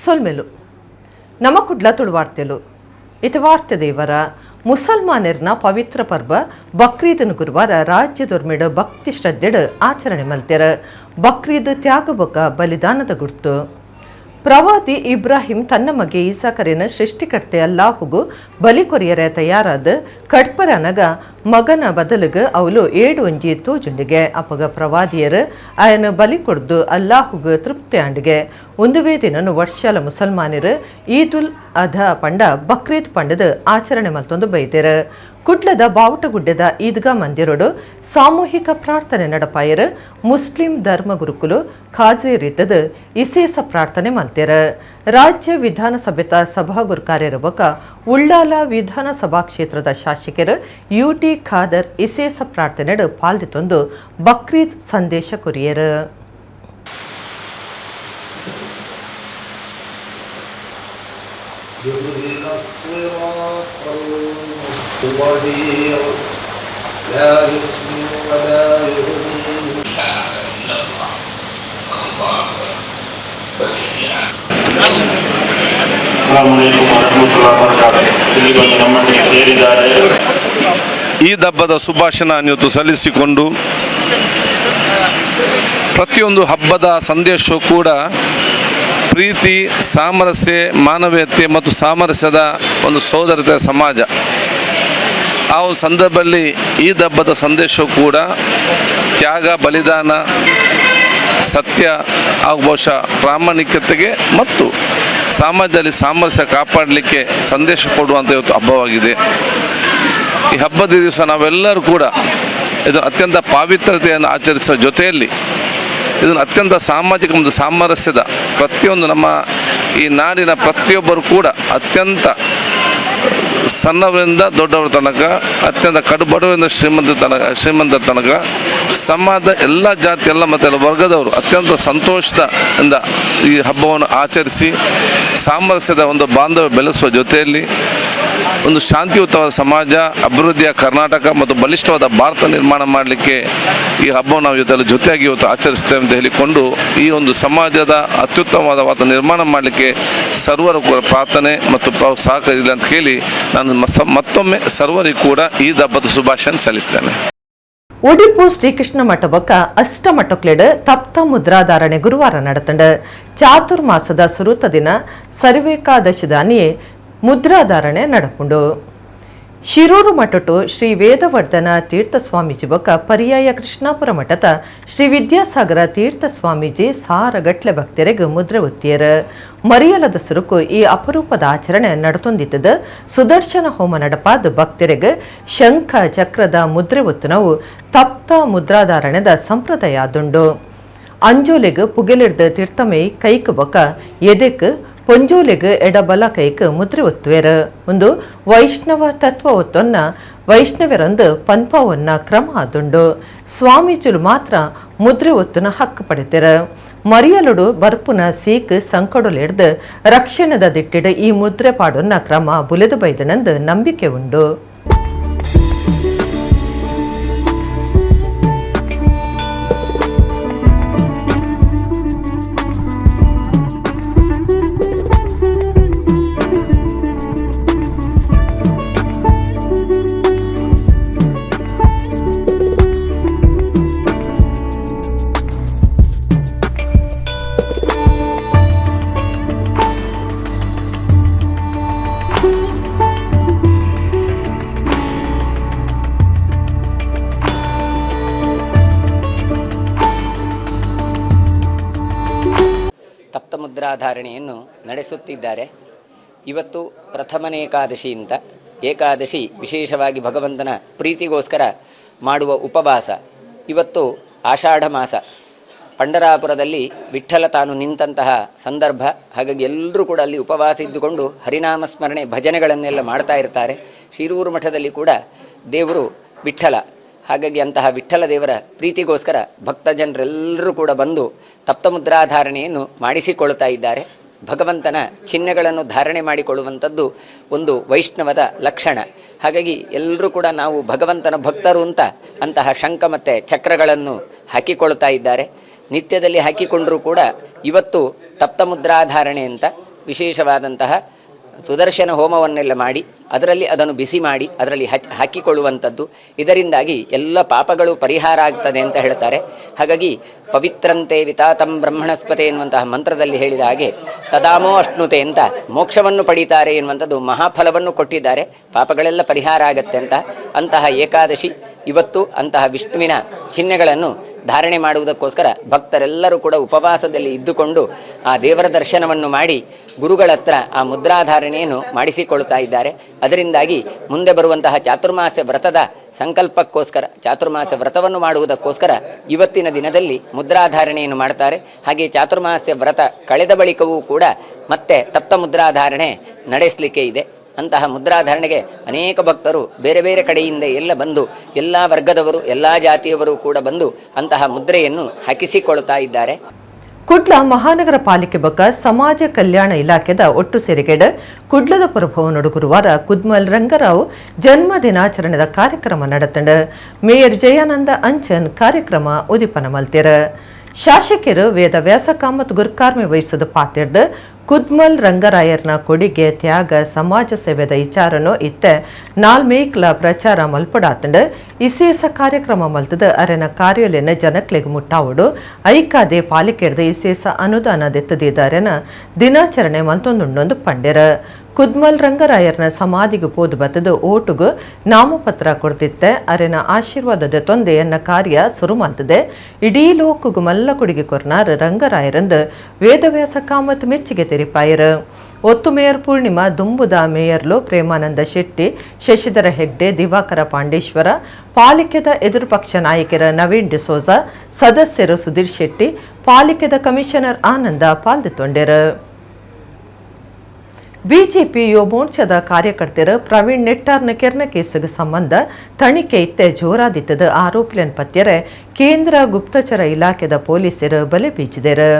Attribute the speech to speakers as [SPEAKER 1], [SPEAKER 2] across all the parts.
[SPEAKER 1] ಸೊಲ್ಮೆಲು ನಮ್ಮ ಕುಡ್ಲ ತುಳುವಾರ್ತೆಲು. ಇತ ವಾರ್ತೆ ದೇವರ ಮುಸಲ್ಮಾನರ್ನ ಪವಿತ್ರ ಪರ್ವ ಬಕ್ರೀದನ್ ಗುರುವಾರ ರಾಜ್ಯದೊರ್ಮೆಡ್ ಭಕ್ತಿ ಶ್ರದ್ಧೆಡ್ ಆಚರಣೆ ಮಲ್ತೆರ್. ಬಕ್ರೀದ್ ತ್ಯಾಗ ಬೊಕ್ಕ ಬಲಿದಾನದ ಗುರ್ತು. ಪ್ರವಾದಿ ಇಬ್ರಾಹಿಂ ತನ್ನ ಮಗೆ ಈಸಾಕರಿನ ಸೃಷ್ಟಿಕರ್ತೆ ಅಲ್ಲಾಹುಗು ಬಲಿ ಕೊರಿಯರೆ ತಯಾರಾದ ಕಡ್ಪರನಗ ಮಗನ ಬದಲಿಗೆ ಅವಲು ಏಡು ಒಂಜಿ ತೋಜುಂಡಿಗೆ. ಅಪಗ ಪ್ರವಾದಿಯರು ಆಯನ ಬಲಿ ಕೊಡ್ದು ಅಲ್ಲಾಹುಗು ತೃಪ್ತಿ ಆಂಡಿಗೆ. ಒಂದುವೇ ದಿನನು ವರ್ಷಲ ಮುಸಲ್ಮಾನರು ಈದುಲ್ ಅಧ ಪಂಡ ಬಕ್ರೀದ್ ಪಂಡದ ಆಚರಣೆ ಮಲ್ತೊಂದು ಬೈದೆರು. ಕುಡ್ಲದ ಬಾವುಟಗುಡ್ಡೆದ ಈದ್ಗಾ ಮಂದಿರೊಡು ಸಾಮೂಹಿಕ ಪ್ರಾರ್ಥನೆ ನಡಪಾಯರು. ಮುಸ್ಲಿಂ ಧರ್ಮ ಗುರುಕುಲು ಖಾಜಿ ರೀತದ ಇಸೇಸ ಪ್ರಾರ್ಥನೆ ಮಲ್ತೆರು. ರಾಜ್ಯ ವಿಧಾನಸಭೆತ ಸಭಾಗುರು ಬೊಕ್ಕ ಉಳ್ಳಾಲ ವಿಧಾನಸಭಾ ಕ್ಷೇತ್ರದ ಶಾಸಕರು ಯು.ಟಿ. ಖಾದರ್ ಇಸೇಸ ಪ್ರಾರ್ಥನೆಡು ಪಾಲ್ದಿತೊಂದು ಬಕ್ರೀದ್ ಸಂದೇಶ ಕೊರಿಯರು.
[SPEAKER 2] اهدنا الصراط المستقيم لا يسمن ولا يغني.
[SPEAKER 3] ಅಸ್ಸಲಾಮು ಅಲೈಕುಮ್ ವರಹಮತುಲ್ಲಾಹಿ ವಬರಕಾತುಹು. ಇಲ್ಲಿ ಬಂದು ನಮ್ಮೊಟ್ಟಿಗೆ ಸೇರಿದ್ದಾರೆ.
[SPEAKER 4] ಈ ಹಬ್ಬದ ಶುಭಾಶಯನ ಇವತ್ತು ಸಲ್ಲಿಸಿಕೊಂಡು, ಪ್ರತಿಯೊಂದು ಹಬ್ಬದ ಸಂದೇಶವು ಕೂಡ ಪ್ರೀತಿ, ಸಾಮರಸ್ಯ, ಮಾನವೀಯತೆ ಮತ್ತು ಸಾಮರಸ್ಯದ ಒಂದು ಸೋದರತೆಯ ಸಮಾಜ. ಆ ಒಂದು ಸಂದರ್ಭದಲ್ಲಿ ಈ ಹಬ್ಬದ ಸಂದೇಶವು ಕೂಡ ತ್ಯಾಗ, ಬಲಿದಾನ, ಸತ್ಯ ಹಾಗೂ ಬಹುಶಃ ಪ್ರಾಮಾಣಿಕತೆಗೆ ಮತ್ತು ಸಮಾಜದಲ್ಲಿ ಸಾಮರಸ್ಯ ಕಾಪಾಡಲಿಕ್ಕೆ ಸಂದೇಶ ಕೊಡುವಂಥ ಇವತ್ತು ಹಬ್ಬವಾಗಿದೆ. ಈ ಹಬ್ಬದ ದಿವಸ ನಾವೆಲ್ಲರೂ ಕೂಡ ಇದು ಅತ್ಯಂತ ಪಾವಿತ್ರತೆಯನ್ನು ಆಚರಿಸುವ ಜೊತೆಯಲ್ಲಿ ಇದನ್ನು ಅತ್ಯಂತ ಸಾಮಾಜಿಕ ಒಂದು ಸಾಮರಸ್ಯದ ಪ್ರತಿಯೊಂದು ನಮ್ಮ ಈ ನಾಡಿನ ಪ್ರತಿಯೊಬ್ಬರು ಕೂಡ ಅತ್ಯಂತ ಸಣ್ಣವರಿಂದ ದೊಡ್ಡವರ ತನಕ, ಅತ್ಯಂತ ಕಡು ಬಡವರಿಂದ ಶ್ರೀಮಂತ ತನಕ ಸಮಾಜದ ಎಲ್ಲ ಜಾತಿ, ಎಲ್ಲ ಮತ್ತು ಎಲ್ಲ ವರ್ಗದವರು ಅತ್ಯಂತ ಸಂತೋಷದ ಇಂದ ಈ ಹಬ್ಬವನ್ನು ಆಚರಿಸಿ, ಸಾಮರಸ್ಯದ ಒಂದು ಬಾಂಧವ್ಯ ಬೆಳೆಸುವ ಜೊತೆಯಲ್ಲಿ ಒಂದು ಶಾಂತಿಯುತವಾದ ಸಮಾಜ, ಅಭಿವೃದ್ಧಿಯ ಕರ್ನಾಟಕ ಮತ್ತು ಬಲಿಷ್ಠವಾದ ಭಾರತ ನಿರ್ಮಾಣ ಮಾಡಲಿಕ್ಕೆ ಈ ಹಬ್ಬವನ್ನು ನಾವು ಇವತ್ತೆಲ್ಲ ಜೊತೆಯಾಗಿ ಇವತ್ತು ಆಚರಿಸ್ತೇವೆ ಅಂತ ಹೇಳಿಕೊಂಡು, ಈ ಒಂದು ಸಮಾಜದ ಅತ್ಯುತ್ತಮವಾದ ವಾತಾವರಣ ನಿರ್ಮಾಣ ಮಾಡಲಿಕ್ಕೆ ಸರ್ವರು ಕೂಡ ಪ್ರಾರ್ಥನೆ ಮತ್ತು ಸಹಕರಿಸಲಿ ಅಂತ ಕೇಳಿ ನಾನು ಮತ್ತೊಮ್ಮೆ ಸರ್ವರಿಗೂ ಕೂಡ ಈ ಹಬ್ಬದ ಶುಭಾಶಯ ಸಲ್ಲಿಸ್ತೇನೆ.
[SPEAKER 1] ಉಡುಪು ಶ್ರೀಕೃಷ್ಣ ಮಠ ಬೊಕ್ಕ ಅಷ್ಟಮಠಕ್ಲೆಡ್ ತಪ್ತ ಮುದ್ರಾಧಾರಣೆ ಗುರುವಾರ ನಡತಂಡು. ಚಾತುರ್ಮಾಸದ ಸುರುತ ದಿನ ಸರ್ವೇಕಾದಶಿದಾನಿಯೇ ಮುದ್ರಾಧಾರಣೆ ನಡಪುಂಡು. ಶಿರೂರು ಮಠಟು ಶ್ರೀ ವೇದವರ್ಧನ ತೀರ್ಥ ಸ್ವಾಮೀಜಿ ಬೊಕ್ಕ ಪರ್ಯಾಯ ಕೃಷ್ಣಾಪುರ ಮಠದ ಶ್ರೀ ವಿದ್ಯಾಸಾಗರ ತೀರ್ಥ ಸ್ವಾಮೀಜಿ ಸಾರಗಟ್ಲೆ ಭಕ್ತರಿಗೆ ಮುದ್ರೆ ಒತ್ತಿಯರು. ಮರಿಯಲದ ಸುರುಕು ಈ ಅಪರೂಪದ ಆಚರಣೆ ನಡತೊಂದಿತ್ತದ. ಸುದರ್ಶನ ಹೋಮ ನಡಪಾದ ಭಕ್ತರಿಗೆ ಶಂಖ ಚಕ್ರದ ಮುದ್ರೆ ಒತ್ತುನವು ತಪ್ತ ಮುದ್ರಾಧಾರಣೆದ ಸಂಪ್ರದಾಯ ಆದುಂಡು. ಅಂಜೋಲೆಗ್ ಪುಗೆಲಿಡ್ದ ತೀರ್ಥಮೈ ಕೈಕ್ ಬೊಕ್ಕ ಎದೆಕ್, ಪೊಂಜೋಲೆಗ್ ಎಡಬಲ ಕೈಕ್ ಮುದ್ರೆ ಒತ್ತುವೆರ್. ಒಂದು ವೈಷ್ಣವ ತತ್ವ ಒತ್ತೊನ್ನ ವೈಷ್ಣವರೊಂದು ಪನ್ಪವನ್ನ ಕ್ರಮ ಆದುಂಡು. ಸ್ವಾಮೀಜಿಲು ಮಾತ್ರ ಮುದ್ರೆ ಒತ್ತುನ ಹಕ್ಕು ಪಡೆತೆರ್. ಮರಿಯಲುಡು ಬರ್ಪುನ ಸೀಕ್ ಸಂಕಡೊಲೆಡ್ದ್ ರಕ್ಷಣದ ದಿಟ್ಟಿಡ್ ಈ ಮುದ್ರೆ ಪಾಡೊನ್ನ ಕ್ರಮ ಬುಲೆದು ಬೈದನಂದು ನಂಬಿಕೆ ಉಂಡು.
[SPEAKER 5] ತಪ್ತ ಮುದ್ರಾಧಾರಣೆಯನ್ನು ನಡೆಸುತ್ತಿದ್ದಾರೆ. ಇವತ್ತು ಪ್ರಥಮನೇ ಏಕಾದಶಿ ಅಂತ. ಏಕಾದಶಿ ವಿಶೇಷವಾಗಿ ಭಗವಂತನ ಪ್ರೀತಿಗೋಸ್ಕರ ಮಾಡುವ ಉಪವಾಸ. ಇವತ್ತು ಆಷಾಢ ಮಾಸ. ಪಂಡರಾಪುರದಲ್ಲಿ ವಿಠ್ಠಲ ತಾನು ನಿಂತಹ ಸಂದರ್ಭ. ಹಾಗಾಗಿ ಎಲ್ಲರೂ ಕೂಡ ಅಲ್ಲಿ ಉಪವಾಸ ಇದ್ದುಕೊಂಡು ಹರಿನಾಮ ಸ್ಮರಣೆ, ಭಜನೆಗಳನ್ನೆಲ್ಲ ಮಾಡ್ತಾ ಇರ್ತಾರೆ. ಶಿರೂರು ಮಠದಲ್ಲಿ ಕೂಡ ದೇವರು ವಿಠ್ಠಲ. ಹಾಗಾಗಿ ಅಂತಹ ವಿಠ್ಠಲ ದೇವರ ಪ್ರೀತಿಗೋಸ್ಕರ ಭಕ್ತ ಜನರೆಲ್ಲರೂ ಕೂಡ ಬಂದು ತಪ್ತ ಮುದ್ರಾಧಾರಣೆಯನ್ನು ಮಾಡಿಸಿಕೊಳ್ತಾ ಇದ್ದಾರೆ. ಭಗವಂತನ ಚಿಹ್ನೆಗಳನ್ನು ಧಾರಣೆ ಮಾಡಿಕೊಳ್ಳುವಂಥದ್ದು ಒಂದು ವೈಷ್ಣವದ ಲಕ್ಷಣ. ಹಾಗಾಗಿ ಎಲ್ಲರೂ ಕೂಡ ನಾವು ಭಗವಂತನ ಭಕ್ತರು ಅಂತ ಅಂತಹ ಶಂಖ ಮತ್ತು ಚಕ್ರಗಳನ್ನು ಹಾಕಿಕೊಳ್ತಾ ಇದ್ದಾರೆ. ನಿತ್ಯದಲ್ಲಿ ಹಾಕಿಕೊಂಡರೂ ಕೂಡ ಇವತ್ತು ತಪ್ತ ಮುದ್ರಾಧಾರಣೆ ಅಂತ ವಿಶೇಷವಾದಂತಹ ಸುದರ್ಶನ ಹೋಮವನ್ನೆಲ್ಲ ಮಾಡಿ ಅದರಲ್ಲಿ ಅದನ್ನು ಬಿಸಿ ಮಾಡಿ ಅದರಲ್ಲಿ ಹಾಕಿಕೊಳ್ಳುವಂಥದ್ದು. ಇದರಿಂದಾಗಿ ಎಲ್ಲ ಪಾಪಗಳು ಪರಿಹಾರ ಆಗ್ತದೆ ಅಂತ ಹೇಳ್ತಾರೆ. ಹಾಗಾಗಿ ಪವಿತ್ರಂತೆ ವಿತಾತಂ ಬ್ರಹ್ಮಣಸ್ಪತೆ ಎನ್ನುವಂತಹ ಮಂತ್ರದಲ್ಲಿ ಹೇಳಿದ ಹಾಗೆ ತದಾಮೋ ಅಶ್ನುತೆ ಅಂತ ಮೋಕ್ಷವನ್ನು ಪಡೀತಾರೆ ಎನ್ನುವಂಥದ್ದು ಮಹಾಫಲವನ್ನು ಕೊಟ್ಟಿದ್ದಾರೆ. ಪಾಪಗಳೆಲ್ಲ ಪರಿಹಾರ ಆಗತ್ತೆ ಅಂತ ಅಂತಹ ಏಕಾದಶಿ ಇವತ್ತು. ಅಂತಹ ವಿಷ್ಣುವಿನ ಚಿಹ್ನೆಗಳನ್ನು ಧಾರಣೆ ಮಾಡುವುದಕ್ಕೋಸ್ಕರ ಭಕ್ತರೆಲ್ಲರೂ ಕೂಡ ಉಪವಾಸದಲ್ಲಿ ಇದ್ದುಕೊಂಡು ಆ ದೇವರ ದರ್ಶನವನ್ನು ಮಾಡಿ ಗುರುಗಳ ಹತ್ರ ಆ ಮುದ್ರಾಧಾರಣೆಯನ್ನು ಮಾಡಿಸಿಕೊಳ್ಳುತ್ತಾ ಇದ್ದಾರೆ. ಅದರಿಂದಾಗಿ ಮುಂದೆ ಬರುವಂತಹ ಚಾತುರ್ಮಾಸ ವ್ರತದ ಸಂಕಲ್ಪಕ್ಕೋಸ್ಕರ, ಚಾತುರ್ಮಾಸ ವ್ರತವನ್ನು ಮಾಡುವುದಕ್ಕೋಸ್ಕರ ಇವತ್ತಿನ ದಿನದಲ್ಲಿ ಮುದ್ರಾಧಾರಣೆಯನ್ನು ಮಾಡ್ತಾರೆ. ಹಾಗೆ ಚಾತುರ್ಮಾಸ ವ್ರತ ಕಳೆದ ಬಳಿಕವೂ ಕೂಡ ಮತ್ತೆ ತಪ್ತ ಮುದ್ರಾಧಾರಣೆ ನಡೆಸಲಿಕ್ಕೆ ಇದೆ. ಅಂತಹ ಮುದ್ರಾಧಾರಣೆಗೆ ಅನೇಕ ಭಕ್ತರು ಬೇರೆ ಬೇರೆ ಕಡೆಯಿಂದ ಎಲ್ಲ ಬಂದು, ಎಲ್ಲ ವರ್ಗದವರು, ಎಲ್ಲ ಜಾತಿಯವರು ಕೂಡ ಬಂದು ಅಂತಹ ಮುದ್ರೆಯನ್ನು ಹಾಕಿಸಿಕೊಳ್ಳುತ್ತಾ ಇದ್ದಾರೆ.
[SPEAKER 1] ಕುಡ್ಲ ಮಹಾನಗರ ಪಾಲಿಕೆ ಬೊಕ್ಕ ಸಮಾಜ ಕಲ್ಯಾಣ ಇಲಾಖೆದ ಒಟ್ಟು ಸೇರಿಗೆಡ್ ಕುಡ್ಲದ ಪುರಭವನೊಡು ಗುರುವಾರ ಕುದ್ಮಲ್ ರಂಗರಾವ್ ಜನ್ಮ ದಿನಾಚರಣೆದ ಕಾರ್ಯಕ್ರಮ ನಡತಂಡ್. ಮೇಯರ್ ಜಯಾನಂದ ಅಂಚನ್ ಕಾರ್ಯಕ್ರಮ ಉದಿಪನ ಮಲ್ತಿರ. ಶಾಸಕರು ವೇದವ್ಯಾಸ ಕಾಮತ್ ಗುರ್ಕಾರ್ಮೆ ವಹಿಸದ ಪಾತಿರ್ದು ಕುದ್ಮಲ್ ರಂಗರಾಯರ್ನ ಕೊಡಿಗೆ, ತ್ಯಾಗ, ಸಮಾಜ ಸೇವೆದ ವಿಚಾರನು ಇತ್ತೆ ನಾಲ್ಮೇಕ್ಲ ಪ್ರಚಾರ ಮಲ್ಪಡಾತಂಡ್. ಇಸೇಸ ಕಾರ್ಯಕ್ರಮ ಮಲ್ತದ ಅರೆನ ಕಾರ್ಯಾಲಯನ ಜನಕ್ಲೆಗ್ ಮುಟ್ಟಾವಡು ಐಕಾದೆ ಪಾಲಿಕೆಡ್ದ ಇಸೇಸ ಅನುದಾನ ದೆತ್ತದಿದ್ದಾರೆನ ದಿನಾಚರಣೆ ಮಲ್ತೊಂದುಂಡೊಂದು ಪಂಡೆರ. ಕುದ್ಮಲ್ ರಂಗರಾಯರ್ನ ಸಮಾಧಿಗೆ ಪೋದು ಬತ್ತದ ಓಟುಗು ನಾಮಪತ್ರ ಕೊಡ್ತಿತ್ತೆ. ಅರೆನ ಆಶೀರ್ವಾದದ ತೊಂದೆ ಎನ್ನ ಕಾರ್ಯ ಸುರು ಮಲ್ತದೆ. ಇಡೀ ಲೋಕಗು ಮಲ್ಲ ಕೊಡಿಗೆ ಕೊರ್ನಾರ್ ರಂಗರಾಯರಂದು ವೇದವ್ಯಾಸ ಕಾಮತ್ ಮೆಚ್ಚಿಗೆ ತೆರಿಪಾಯರು. ಒತ್ತು ಮೇಯರ್ ಪೂರ್ಣಿಮಾ, ದುಂಬುದ ಮೇಯರ್ಲು ಪ್ರೇಮಾನಂದ ಶೆಟ್ಟಿ, ಶಶಿಧರ ಹೆಗ್ಡೆ, ದಿವಾಕರ ಪಾಂಡೇಶ್ವರ, ಪಾಲಿಕೆದ ಎದುರು ಪಕ್ಷ ನಾಯಕರ ನವೀನ್ ಡಿಸೋಜಾ, ಸದಸ್ಯರು ಸುಧೀರ್ ಶೆಟ್ಟಿ, ಪಾಲಿಕೆದ ಕಮಿಷನರ್ ಆನಂದ ಪಾಲ್ದಿತ್ತೊಂಡೆರು. ಬಿಜೆಪಿ ಯುವ ಮೋರ್ಚಾದ ಕಾರ್ಯಕರ್ತರು ಪ್ರವೀಣ್ ನೆಟ್ಟಾರ್ನ ಕೆರ್ನ ಕೇಸುಗೆ ಸಂಬಂಧ ತನಿಖೆ ಇತ್ತೆ ಜೋರಾದಿತ್ತದ. ಆರೋಪಿಲನ್ ಪತ್ಯರೆ ಕೇಂದ್ರ ಗುಪ್ತಚರ ಇಲಾಖೆದ ಪೊಲೀಸರು ಬಲೆ ಬೀಚಿದರು.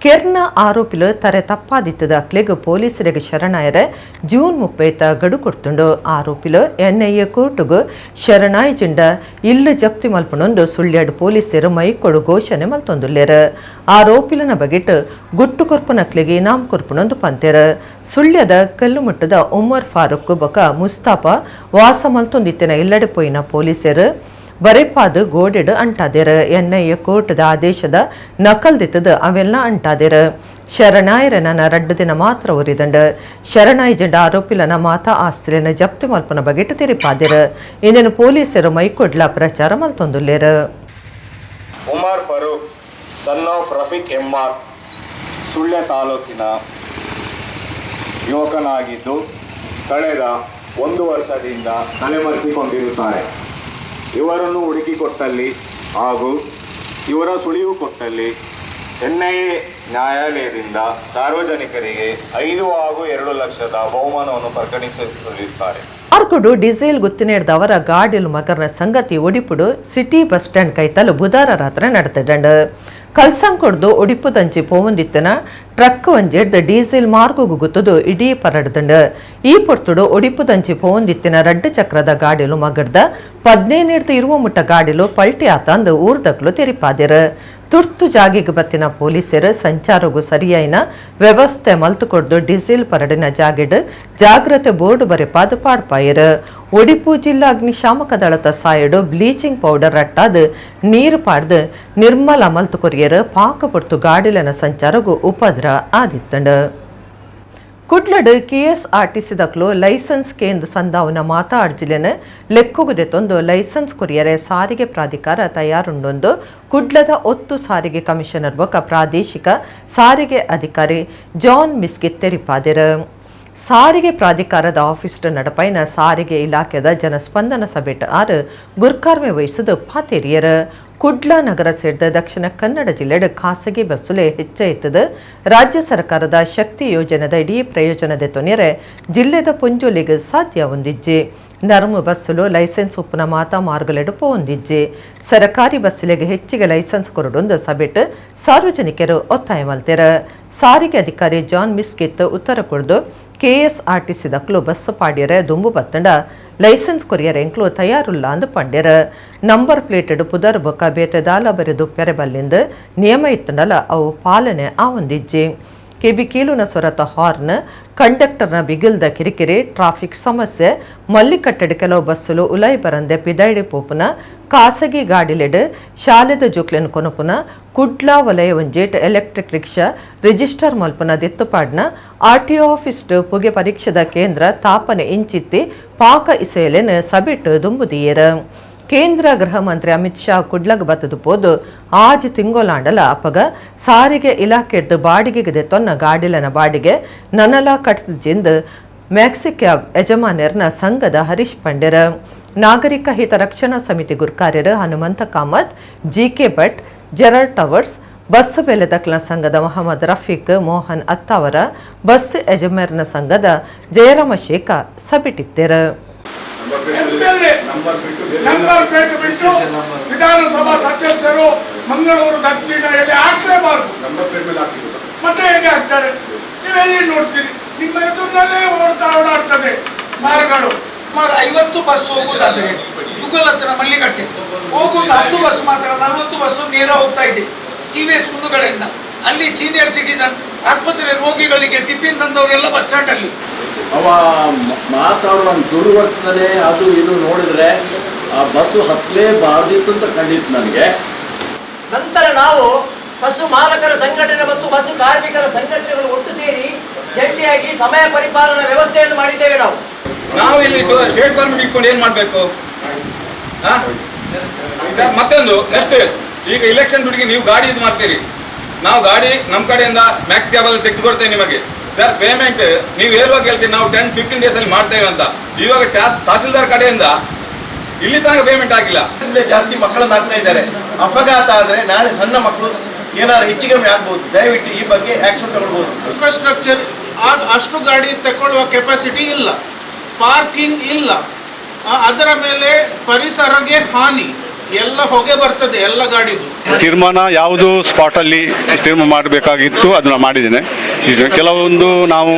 [SPEAKER 1] ಕೆರ್ನ ಆರೋಪಿಲು ತರೆ ತಪ್ಪಾದಿತ್ತದ ಅಕ್ಲೆಗ್ ಪೊಲೀಸರಿಗೆ ಶರಣಾಯರೆ ಜೂನ್ 30 ಗಡು ಕೊಡ್ತುಂಡು. ಆರೋಪಿಲು ಎನ್ಐಎ ಕೋರ್ಟುಗು ಶರಣಾಯ್ ಜಿಂಡ ಇಲ್ಲು ಜಪ್ತಿ ಮಲ್ಪನೊಂದು ಸುಳ್ಯಾಡು ಪೊಲೀಸರು ಮೈಕೊಡು ಘೋಷಣೆ ಮಲ್ತೊಂದುಲ್ಲೇರು. ಆರೋಪಿಲನ ಬಗೆಟ್ ಗುಟ್ಟು ಕೊರ್ಪುನಕ್ಲೆಗೆ ಇನಾಮ್ ಕೊರ್ಪುನೊಂದು ಪಂತೆರು. ಸುಳ್ಯದ ಕಲ್ಲುಮುಟ್ಟದ ಉಮರ್ ಫಾರೂಕ್ ಬೊಕ ಮುಸ್ತಾಫ ವಾಸ ಮಲ್ತೊಂದಿತ್ತಿನ ಇಲ್ಲಡೆ ಪೋಯಿನ ಪೊಲೀಸರು ಬರೆಪಾದು ಗೋಡೆಡು ಅಂಟಾದೆರು. ಎನ್ಐಎ ಕೋರ್ಟ್ದ ಆದೇಶದ ನಕಲ್ ದಿತ್ತದ ಅವೆಲ್ಲ ಅಂಟಾದೆರು. ಶರಣಾಯರನ 2 ದಿನ ಮಾತ್ರ ಒರಿದಂಡು. ಶರಣಾಯಿ ಜಂಡ ಆರೋಪಿಲನ ಮಾತಾ ಆಸ್ತಿಲಿನ ಜಪ್ತಿ ಮಲ್ಪನ ಬಗೆಟ್ ತೆರಿಪಾದೆರು. ಇಂದಿನ ಪೊಲೀಸರು ಮೈಕೊಡ್ಲ ಪ್ರಚಾರ ಮಲ್ತೊಂದುಲ್ಲೇರು.
[SPEAKER 3] Umar Farooq son of Rafiq M R Sullia ತಾಲೂಕಿನ ಯುವಕನಾಗಿದ್ದು, ಕಳೆದ 1 ವರ್ಷದಿಂದ ತಲೆಮರೆಸಿಕೊಂಡಿರುತ್ತಾರೆ. ಇವರನ್ನು ಹುಡುಕಿಕೊಟ್ಟಲ್ಲಿ ಹಾಗೂ ಇವರ ಸುಳಿವು ಕೊಟ್ಟಲ್ಲಿ ಎನ್ಐಎ ನ್ಯಾಯಾಲಯದಿಂದ ಸಾರ್ವಜನಿಕರಿಗೆ 5 ಹಾಗೂ 2 ಲಕ್ಷದ ಬಹುಮಾನವನ್ನು ಪ್ರಕಟಿಸಲಿದ್ದಾರೆ.
[SPEAKER 1] ಆರ್ಕುಡು ಡೀಸೆಲ್ ಗುತ್ತಿನೇಡ್ದವರ ಗಾಡಿಲು ಮಗರ್ನ ಸಂಗತಿ ಒಡಿಪುಡು city bus stand ಕೈತಲು ಬುಧಾರ ರಾತ್ರಿ ನಡೆತದಂಡು. ಕಲ್ಸಂಕೊಡ್ದು ಒಡಿಪುದಂಚಿ ಪೋವಂದಿತ್ತನ ಟ್ರಕ್ ಒಂಜೆಡ್ದು ಡೀಸೆಲ್ ಮಾರ್ಗಗು ಗುತ್ತದು ಇಡೀ ಪರಡ್ದಂಡು. ಈ ಪೊರ್ತುಡು ಒಡಿಪುದಂಚಿ ಪೋವಂದಿತ್ತಿನ 2 ಚಕ್ರದ ಗಾಡಿಲು ಮಗರ್ದ 15 ಇರುವ ಮುಟ್ಟ ಗಾಡಿಲು ಪಲ್ಟಿ ಆತಂದು ಊರ್ದಕ್ಲು ತೆರಿಪಾದಿರು. ತುರ್ತು ಜಾಗಿಗೆ ಬತ್ತಿನ ಪೊಲೀಸರು ಸಂಚಾರಗು ಸರಿಯಾಯಿನ ವ್ಯವಸ್ಥೆ ಮಲ್ತುಕೊಡ್ದು ಡೀಸೆಲ್ ಪರಡಿನ ಜಾಗಿಡ್ ಜಾಗ್ರತೆ ಬೋರ್ಡ್ ಬರೆಪಾದು ಪಾಡ್ಪಾಯರು. ಒಡಿಪು ಜಿಲ್ಲಾ ಅಗ್ನಿಶಾಮಕ ದಳದ ಸಾಯಡು ಬ್ಲೀಚಿಂಗ್ ಪೌಡರ್ ರಟ್ಟಾದು ನೀರು ಪಾಡ್ದು ನಿರ್ಮಲ ಮಲ್ತು ಕೊರಿಯರು. ಪಾಕ ಪೊರ್ತು ಗಾಡಿಲನ ಸಂಚಾರಗು ಉಪದ್ರ ಆದಿತ್ತಂಡು. ಕುಡ್ಲಡು ಕೆಎಸ್ಆರ್ಟಿಸಿ ದಕ್ಲು ಲೈಸೆನ್ಸ್ ಕೇಂದ್ರ ಸಂದಾವನ ಮಾತಾ ಅರ್ಜಿಲೆನ ಲೆಕ್ಕುಗುದೆತೊಂದು ಲೈಸೆನ್ಸ್ ಕೊರಿಯರೆ ಸಾರಿಗೆ ಪ್ರಾಧಿಕಾರ ತಯಾರುಂಡೊಂದು ಕುಡ್ಲದ ಒತ್ತು ಸಾರಿಗೆ ಕಮಿಷನರ್ ಬೊಕ ಪ್ರಾದೇಶಿಕ ಸಾರಿಗೆ ಅಧಿಕಾರಿ ಜಾನ್ ಮಿಸ್ಕಿತ್ ತೆರಿಪಾದೆರು. ಸಾರಿಗೆ ಪ್ರಾಧಿಕಾರದ ಆಫೀಸ್ ನಡಪೈನ ಸಾರಿಗೆ ಇಲಾಖೆದ ಜನಸ್ಪಂದನ ಸಭೆಟ್ ಆರು ಗುರ್ಕಾರ್ಮೆ ವಹಿಸದು ಪಾತೇರಿಯರು. ಕುಡ್ಲ ನಗರ ಸೇರಿದ ದಕ್ಷಿಣ ಕನ್ನಡ ಜಿಲ್ಲೆಡ್ ಖಾಸಗಿ ಬಸ್ಸುಲೆ ಹೆಚ್ಚ ಇತ್ತದ. ರಾಜ್ಯ ಸರ್ಕಾರದ ಶಕ್ತಿ ಯೋಜನೆದ ಇಡೀ ಪ್ರಯೋಜನದ ತೊನೆರೆ ಜಿಲ್ಲೆದ ಪುಂಜೋಲಿಗೆ ಸಾಧ್ಯ ಹೊಂದಿಜ್ಜಿ. ನರ್ಮ ಬಸ್ಸುಲು ಲೈಸೆನ್ಸ್ ಉಪ್ಪುನ ಮಾತಾ ಮಾರ್ಗಲೆಡು ಪೋಂದಿಜ್ಜೆ ಸರಕಾರಿ ಬಸ್ಸುಲೆಗೆ ಹೆಚ್ಚಿಗೆ ಲೈಸೆನ್ಸ್ ಕೊರಡೊಂದು ಸಭೆಟ್ ಸಾರ್ವಜನಿಕರು ಒತ್ತಾಯ ಮಲ್ತೆರ್. ಸಾರಿಗೆ ಅಧಿಕಾರಿ ಜಾನ್ ಮಿಸ್ಕಿತ್ ಉತ್ತರ ಕೊಡ್ದು ಕೆಎಸ್ಆರ್ಟಿಸಿ ದಕ್ಲು ಬಸ್ ಪಾಡ್ಯರೆ ದುಂಬು ಬತ್ತಂಡ ಲೈಸೆನ್ಸ್ ಕೊರಿಯರ್ ಎಂಕ್ಲು ತಯಾರುಲ್ಲ ಅಂದು ಪಂಡ್ಯರ. ನಂಬರ್ ಪ್ಲೇಟೆಡ್ ಪುದರ್ ಬೊಕ್ಕ ಬೇತೆ ದಾಲ ಬರೆದು ಪೆರೆಬಲ್ಲಿಂದ ನಿಯಮ ಇತ್ತಂಡಲ ಅವು ಪಾಲನೆ ಆವಂದಿಜ್ಜೆ. ಕೆಬಿ ಕೀಲುನ ಸೊರತ ಹಾರ್ನ್, ಕಂಡಕ್ಟರ್ನ ಬಿಗಿಲ್ದ ಕಿರಿಕಿರಿ, ಟ್ರಾಫಿಕ್ ಸಮಸ್ಯೆ, ಮಲ್ಲಿಕಟ್ಟೆಡ್ ಕೆಲವು ಬಸ್ಸುಲು ಉಲೈ ಬರಂದೆ ಪಿದೈಡಿ ಪೋಪುನ, ಖಾಸಗಿ ಗಾಡಿಲೆಡ್ ಶಾಲೆದ ಜೋಕ್ಲೆನ್ ಕೊನಪುನ, ಕುಡ್ಲಾ ವಲಯ ಒಂಜೇಟ್ electric rickshaw register ಮಲ್ಪುನ ದಿತ್ತುಪಾಡ್ನ RTO office ಪುಗೆ ಪರೀಕ್ಷೆದ ಕೇಂದ್ರ ತಾಪನೆ ಇಂಚಿತ್ತಿ ಪಾಕ ಇಸೆಯಲೆನ್ ಸಬೆಟ್ ದುಂಬುದಿಯೇರ್. ಕೇಂದ್ರ ಗೃಹ ಮಂತ್ರಿ ಅಮಿತ್ ಶಾ ಕುಡ್ಲಗ್ ಬತ್ತದು ಪೋದು ಆಜಿ ತಿಂಗೊಲಾಂಡಲ ಅಪಗ ಸಾರಿಗೆ ಇಲಾಖೆಡ್ದು ಬಾಡಿಗೆಗೆ ತೊನ್ನ ಗಾಡಿಲನ ಬಾಡಿಗೆ ನನಲ ಕಟ್ಟಜಿಂದ ಮ್ಯಾಕ್ಸಿ ಕ್ಯಾಬ್ ಯಜಮಾನರ್ನ ಸಂಘದ ಹರೀಶ್ ಪಂಡೆರ, ನಾಗರಿಕ ಹಿತ ರಕ್ಷಣಾ ಸಮಿತಿ ಗುರ್ಕಾರ್ಯರು Hanumantha Kamath, GK Bhat, Gerard towers, bus ಬೆಲೆದಕ್ಲ ಸಂಘದ ಮೊಹಮ್ಮದ್ ರಫೀಕ್, ಮೋಹನ್ ಅತ್ತಾವರ, ಬಸ್ ಯಜಮಾನರ ಸಂಘದ ಜಯರಾಮ ಶೇಖ ಸಭೆಟಿತ್ತೇರು.
[SPEAKER 6] ನಂಬರ್ ಪ್ಲೇಟ್ ಬಿಟ್ಟು ವಿಧಾನಸಭಾ ಸದಸ್ಯರು ಮಂಗಳೂರು ದಕ್ಷಿಣ ಎಲ್ಲಿ ಹಾಕ್ಲೇಬಾರ್ದು. ಮತ್ತೆ ಹೇಗೆ ಹಾಕ್ತಾರೆ? ನೀವೆಲ್ಲಿ ನೋಡ್ತೀರಿ? ನಿಮ್ಮ ಎದುರಿನಲ್ಲೇ ಓಡಾಡ್ತದೆ ಕಾರುಗಳು.
[SPEAKER 7] ಸುಮಾರು 50 ಬಸ್ ಹೋಗುವುದಾದ್ರೆ ಜುಗಲ್ ಹತ್ರ ಮಲ್ಲಿಕಟ್ಟೆ ಹೋಗುವುದು 10 ಬಸ್ ಮಾತ್ರ, 40 ಬಸ್ಸು ನೇರ ಹೋಗ್ತಾ ಇದೆ TVS ಮುಂದುಗಡೆಯಿಂದ. ಅಲ್ಲಿ ಸೀನಿಯರ್ ಸಿಟಿಸನ್, ಆಸ್ಪತ್ರೆ ರೋಗಿಗಳಿಗೆ ಟಿಫಿನ್ ತಂದವರೆಲ್ಲ ಬಸ್ ಸ್ಟ್ಯಾಂಡಲ್ಲಿ.
[SPEAKER 8] ಅವ ಮಾತಾಡುವ ದುರ್ವರ್ತನೆ ಅದು ಇದು ನೋಡಿದ್ರೆ ಆ ಬಸ್ಸು ಹತ್ತಲೇಬಾರ್ದಿತ್ತು ಅಂತ ಕಂಡಿತ್ತು ನನಗೆ.
[SPEAKER 9] ನಂತರ ನಾವು ಬಸ್ಸು ಮಾಲಕರ ಸಂಘಟನೆ ಮತ್ತು ಬಸ್ಸು ಕಾರ್ಮಿಕರ ಸಂಘಟನೆಗಳು ಒಟ್ಟು ಸೇರಿ ಜಂಟಿಯಾಗಿ ಸಮಯ ಪರಿಪಾಲನಾ ವ್ಯವಸ್ಥೆಯನ್ನು ಮಾಡಿದ್ದೇವೆ.
[SPEAKER 10] ನಾವು ಇಲ್ಲಿ ಸ್ಟೇಟ್ ಪರ್ಮಿಟ್ ಇಟ್ಕೊಂಡು ಏನು ಮಾಡಬೇಕು? ಮತ್ತೊಂದು ನೆಕ್ಸ್ಟ್, ಈಗ ಇಲೆಕ್ಷನ್ ದುಡ್ಡಿಗೆ ನೀವು ಗಾಡಿ ಇದು ಮಾಡ್ತೀರಿ, ನಾವು ಗಾಡಿ ನಮ್ಮ ಕಡೆಯಿಂದ ಮ್ಯಾಕ್ಸ್ ಕ್ಯಾಬಲ್ಲಿ ತೆಗೆದುಕೊಡ್ತೇವೆ ನಿಮಗೆ ಸರ್. ಪೇಮೆಂಟ್ ನೀವು ಹೇಳುವಾಗ ಹೇಳ್ತೀರಿ ನಾವು 10-15 ಡೇಸಲ್ಲಿ ಮಾಡ್ತೇವೆ ಅಂತ. ಇವಾಗ ತಹಸೀಲ್ದಾರ್ ಕಡೆಯಿಂದ ಇಲ್ಲಿ ತನಕ ಪೇಮೆಂಟ್ ಆಗಿಲ್ಲ.
[SPEAKER 11] ಜಾಸ್ತಿ ಮಕ್ಕಳನ್ನು ಹಾಕ್ತಾ ಇದ್ದಾರೆ. ಅಪಘಾತ ಆದರೆ ನಾಳೆ ಸಣ್ಣ ಮಕ್ಕಳು ಏನಾದ್ರು ಹೆಚ್ಚು ಕಮ್ಮಿ ಆಗ್ಬೋದು. ದಯವಿಟ್ಟು ಈ ಬಗ್ಗೆ ಆಕ್ಷನ್ ತಗೊಳ್ಬೋದು.
[SPEAKER 12] ಇನ್ಫ್ರಾಸ್ಟ್ರಕ್ಚರ್ ಅಷ್ಟು ಗಾಡಿ ತಗೊಳ್ಳುವ ಕೆಪಾಸಿಟಿ ಇಲ್ಲ, ಪಾರ್ಕಿಂಗ್ ಇಲ್ಲ, ಅದರ ಮೇಲೆ ಪರಿಸರಕ್ಕೆ ಹಾನಿ, ಎಲ್ಲ ಹೊಗೆ ಬರ್ತದೆ ಎಲ್ಲ ಗಾಡಿದು.
[SPEAKER 13] ತೀರ್ಮಾನ ಯಾವುದು ಸ್ಪಾಟಲ್ಲಿ ತೀರ್ಮಾನ ಮಾಡಬೇಕಾಗಿತ್ತು ಅದನ್ನು ಮಾಡಿದ್ದೇನೆ. ಕೆಲವೊಂದು ನಾವು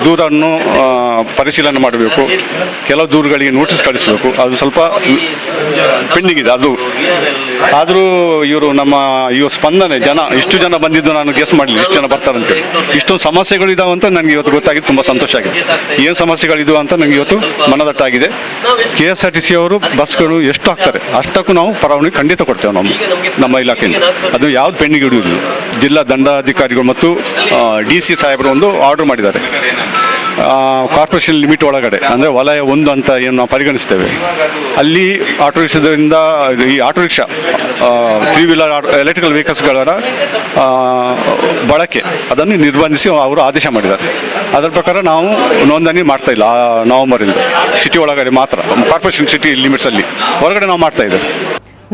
[SPEAKER 13] ದೂರನ್ನು ಪರಿಶೀಲನೆ ಮಾಡಬೇಕು, ಕೆಲವು ದೂರುಗಳಿಗೆ ನೋಟಿಸ್ ಕಳಿಸಬೇಕು, ಅದು ಸ್ವಲ್ಪ ಪೆಂಡಿಂಗ್ ಇದೆ ಅದು. ಆದರೂ ಇವರು ನಮ್ಮ ಇವರು ಸ್ಪಂದನೆ, ಜನ ಇಷ್ಟು ಜನ ಬಂದಿದ್ದು ನಾನು ಗೆಸ್ ಮಾಡಲಿಲ್ಲ ಇಷ್ಟು ಜನ ಬರ್ತಾರಂತೇಳಿ. ಇಷ್ಟೊಂದು ಸಮಸ್ಯೆಗಳು ಇದಾವೆ ಅಂತ ನನಗೆ ಇವತ್ತು ಗೊತ್ತಾಗಿದ್ದು ತುಂಬ ಸಂತೋಷ ಆಗಿದೆ. ಏನು ಸಮಸ್ಯೆಗಳಿದ್ವು ಅಂತ ನನಗೆ ಇವತ್ತು ಮನದಟ್ಟಾಗಿದೆ. KSRTC ಅವರು ಬಸ್ಗಳು ಎಷ್ಟು ಹಾಕ್ತಾರೆ ಅಷ್ಟಕ್ಕೂ ನಾವು ಪರವಾನಗಿ ಖಂಡಿತ ಕೊಡ್ತೇವೆ ನಮ್ಮ ನಮ್ಮ ಇಲಾಖೆಯಿಂದ. ಅದು ಯಾವ್ದು ಪೆಂಡಿಂಗ್ ಇಡುವುದಿಲ್ಲ. ಜಿಲ್ಲಾ ದಂಡಾಧಿಕಾರಿಗಳು ಮತ್ತು DC ಸಾಹೇಬರು ಒಂದು ಆರ್ಡರ್ ಮಾಡಿದ್ದಾರೆ. ಕಾರ್ಪೊರೇಷನ್ ಲಿಮಿಟ್ ಒಳಗಡೆ, ಅಂದರೆ ವಲಯ 1 ಅಂತ ಏನು ನಾವು ಪರಿಗಣಿಸ್ತೇವೆ, ಅಲ್ಲಿ ಆಟೋ ರಿಕ್ಷಾದಿಂದ ಈ auto rickshaw, 3 wheeler electrical ವೆಹಿಕಲ್ಸ್ಗಳ ಬಳಕೆ ಅದನ್ನು ನಿರ್ಬಂಧಿಸಿ ಅವರು ಆದೇಶ ಮಾಡಿದ್ದಾರೆ. ಅದರ ಪ್ರಕಾರ ನಾವು ನೋಂದಣಿ ಮಾಡ್ತಾ ಇಲ್ಲ ಆ ನವಂಬರಿಂದ ಸಿಟಿ ಒಳಗಡೆ ಮಾತ್ರ, ಕಾರ್ಪೊರೇಷನ್ ಸಿಟಿ ಲಿಮಿಟ್ಸಲ್ಲಿ ಹೊರಗಡೆ ನಾವು ಮಾಡ್ತಾ ಇದ್ದೇವೆ.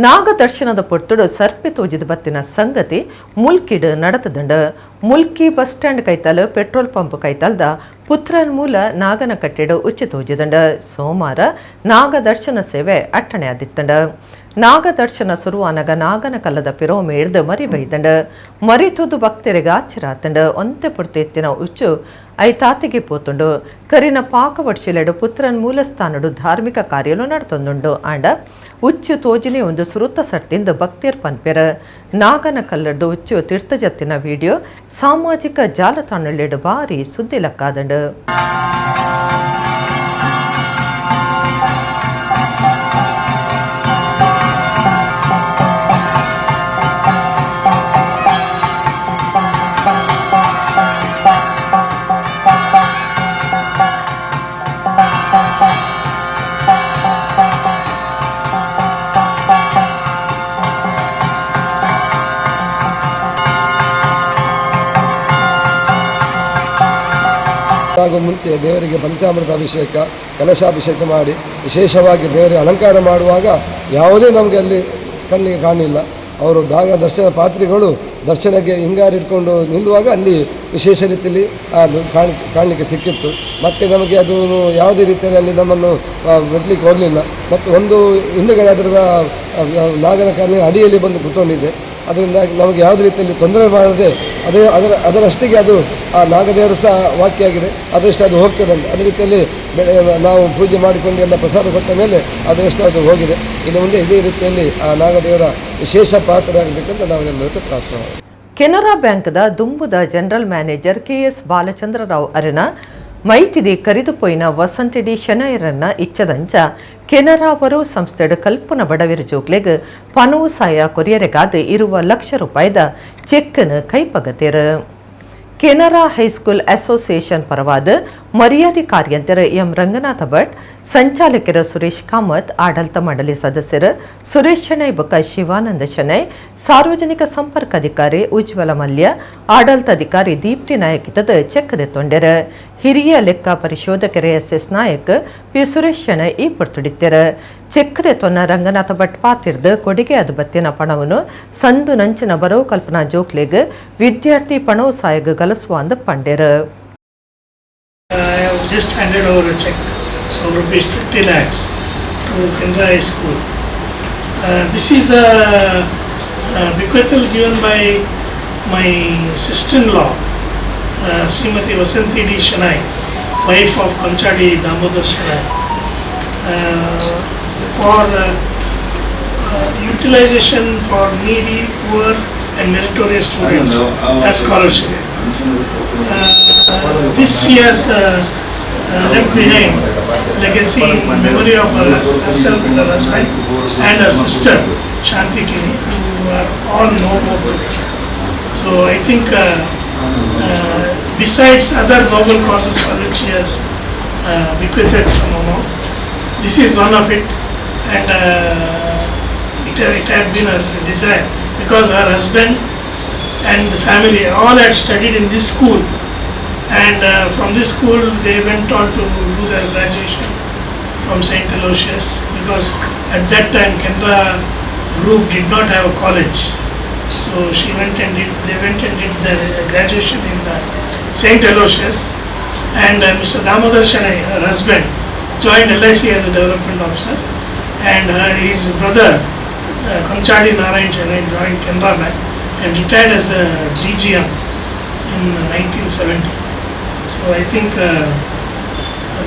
[SPEAKER 1] ನಾಗದರ್ಶನದ ಪೊರ್ತುಡು ಸರ್ಪೆ ತೋಜಿದ ಬತ್ತಿನ ಸಂಗತಿ ಮುಲ್ಕಿಡ್ ನಡತದಂಡ. ಮುಲ್ಕಿ ಬಸ್ ಸ್ಟ್ಯಾಂಡ್ ಕೈತಾಲ್ ಪೆಟ್ರೋಲ್ ಪಂಪ್ ಕೈತಾಲ್ದ ಪುತ್ರನ್ ಮೂಲ ನಾಗನ ಕಟ್ಟೆಡು ಉಚ್ಚು ತೋಜಿದಂಡ. ಸೋಮವಾರ ನಾಗದರ್ಶನ ಸೇವೆ ಅಟ್ಟಣೆ ಆದಿತ್ತಂಡ. ನಾಗದರ್ಶನ ಸುರುವಾನಗ ನಾಗನ ಕಲ್ಲದ ಪಿರೋಮೆ ಹಿಡ್ದು ಮರಿ ಬೈದಂಡ. ಮರಿ ತೂದು ಭಕ್ತರಿಗೆ ಆಚರಾತಂಡ. ಒಂತೆ ಪುರ್ತು ಎತ್ತಿನ ಉಚ್ಚು ಐತಾತಿಗೆ ಪೋತುಂಡು. ಕರಿನ ಪಾಕ ವರ್ಷಲೆಡು ಪುತ್ರನ್ ಮೂಲಸ್ಥಾನಡು ಧಾರ್ಮಿಕ ಕಾರ್ಯಲು ನಡ್ತೊಂದುಂಡು. ಆಂಡ ಉಚ್ಚು ತೋಜಿನಿ ಒಂದು ಸುರುತ ಸಟ್ತಿಂದ ಭಕ್ತಿಯರ್ ಪನ್ಪೆರ. ನಾಗನ ಕಲ್ಲಡ್ದು ಉಚ್ಚು ತೀರ್ಥಜತ್ತಿನ ವಿಡಿಯೋ ಸಾಮಾಜಿಕ ಜಾಲತಾಣಲೆಡು ಭಾರಿ ಸುದ್ದಿ ಲಕ್ಕಾದಂಡು.
[SPEAKER 14] ಹಾಗೂ ಮುಂಚೆ ದೇವರಿಗೆ ಪಂಚಾಮೃತ ಅಭಿಷೇಕ, ಕಲಶಾಭಿಷೇಕ ಮಾಡಿ ವಿಶೇಷವಾಗಿ ದೇವರಿಗೆ ಅಲಂಕಾರ ಮಾಡುವಾಗ ಯಾವುದೇ ನಮಗೆ ಅಲ್ಲಿ ಕಣ್ಣಿಗೆ ಕಾಣಲಿಲ್ಲ. ಅವರು ದಾಗ ದರ್ಶನ ಪಾತ್ರಿಗಳು ದರ್ಶನಕ್ಕೆ ಹಿಂಗಾರು ಇಟ್ಕೊಂಡು ನಿಲ್ಲುವಾಗ ಅಲ್ಲಿ ವಿಶೇಷ ರೀತಿಯಲ್ಲಿ ಅದು ಕಾಣಲಿಕ್ಕೆ ಸಿಕ್ಕಿತ್ತು. ಮತ್ತು ನಮಗೆ ಅದು ಯಾವುದೇ ರೀತಿಯಲ್ಲಿ ಅಲ್ಲಿ ನಮ್ಮನ್ನು ಬಿಡಲಿಕ್ಕೆ ಹೋಗಲಿಲ್ಲ. ಮತ್ತು ಒಂದು ಹಿಂದುಗಡೆ ಅದರ ನಾಗನ ಕಾಲಿನ ಅಡಿಯಲ್ಲಿ ಬಂದು ಕೂತ್ಕೊಂಡಿದೆ. ಅದರಿಂದಾಗಿ ನಮಗೆ ಯಾವುದೇ ರೀತಿಯಲ್ಲಿ ತೊಂದರೆ ಮಾಡದೆ ಅದೇ ಅದರಷ್ಟಿಗೆ ಅದು ಆ ನಾಗದೇವರು ಸಹ ವಾಕ್ಯಾಗಿದೆ, ಅದರಷ್ಟು ಅದು ಹೋಗ್ತದಂತೆ. ಅದೇ ರೀತಿಯಲ್ಲಿ ನಾವು ಪೂಜೆ ಮಾಡಿಕೊಂಡು ಎಲ್ಲ ಪ್ರಸಾದ ಕೊಟ್ಟ ಮೇಲೆ ಅದರಷ್ಟು ಅದು ಹೋಗಿದೆ. ಇನ್ನು ಮುಂದೆ ಇದೇ ರೀತಿಯಲ್ಲಿ ಆ ನಾಗದೇವರ ವಿಶೇಷ ಪಾತ್ರ ಆಗಬೇಕಂತ ನಾವೆಲ್ಲರಿಗೂ ಪ್ರಾರ್ಥನೆ ಮಾಡ್ತೀವಿ.
[SPEAKER 1] ಕೆನರಾ ಬ್ಯಾಂಕ್ದ ದುಂಬುದ general manager KS Balachandra Rao ಅರೆನ ಮೈತಿದಿ ಕರಿದುಪೊಯ್ನ ವಸಂತಿ ಡಿ ಶೆಣೈರನ್ನ ಇಚ್ಚದಂಚ ಕೆನರಾವರು ಸಂಸ್ಥೆಡ್ ಕಲ್ಪನ ಬಡವಿರ ಜೋಕ್ಲೆಗ್ ಪನವು ಸಾಯ ಕೊರಿಯರೆಗಾದ ಇರುವ ಲಕ್ಷ ರೂಪಾಯಿದ ಚೆಕ್ಕನ್ನು ಕೈಪಗತಿರು. ಕೆನರಾ high school association ಪರವಾದ ಮರ್ಯಾದೆ ಕಾರ್ಯಂತರ ಎಂ ರಂಗನಾಥ ಭಟ್, ಸಂಚಾಲಕರ ಸುರೇಶ್ ಕಾಮತ್, ಆಡಳಿತ ಮಂಡಳಿ ಸದಸ್ಯರು ಸುರೇಶ್ ಶೆಣೈ ಬೊಕ್ಕ ಶಿವಾನಂದ ಶೆಣೈ, ಸಾರ್ವಜನಿಕ ಸಂಪರ್ಕ ಅಧಿಕಾರಿ ಉಜ್ವಲ ಮಲ್ಯ, ಆಡಳಿತಾಧಿಕಾರಿ ದೀಪ್ತಿ ನಾಯಕ್ ಇತದ ಚೆಕ್ ದೆತ್ತೊಂಡೆರು. ಹಿರಿಯ ಲೆಕ್ಕ ಪರಿಶೋಧಕರ S S Nayak, P Suresh Shenoy ಈ ಪೊರ್ತುಡಿತ್ತೆರು. ಚೆಕ್ ದೆತ್ತೊನ್ನ ರಂಗನಾಥ ಭಟ್ ಪಾತಿರ್ದು ಕೊಡುಗೆ ಅದು ಬತ್ತಿನ ಪಣವನ್ನು ಸಂದು ನಂಚಿನ ಬರೋ ಕಲ್ಪನಾ ಜೋಕ್ಲೆಗ್ ವಿದ್ಯಾರ್ಥಿ ಪಣವು ಸಾಯಗ್ ಗಲಸುವ ಅಂದ ಪಂಡೆರು.
[SPEAKER 15] I have just handed over a check of rupees 20 lakhs to Canara High School. This is a bequeathal given by my sister-in-law, Srimati Vasanthi D. Shenoy, wife of Konchadi Damodar Shenoy, for utilization for needy, poor and meritorious students as scholarship. This she has left behind legacy in memory of herself and her husband and her sister Shanti Kini, who are all no more today. So I think besides other noble causes for which she has bequeathed some amount, this is one of it, and it had been her desire because her husband and the family all had studied in this school, and from this school they went on to do their graduation from St. Aloysius, because at that time Canara Group did not have a college. So she went and did, they went and did their graduation in St. Aloysius, and Mr. Damodar Shenoy, her husband, joined LIC as a development officer, and his brother Konchadi Narayan Shenoy joined Canara Bank and retired as a DGM in 1970. So I think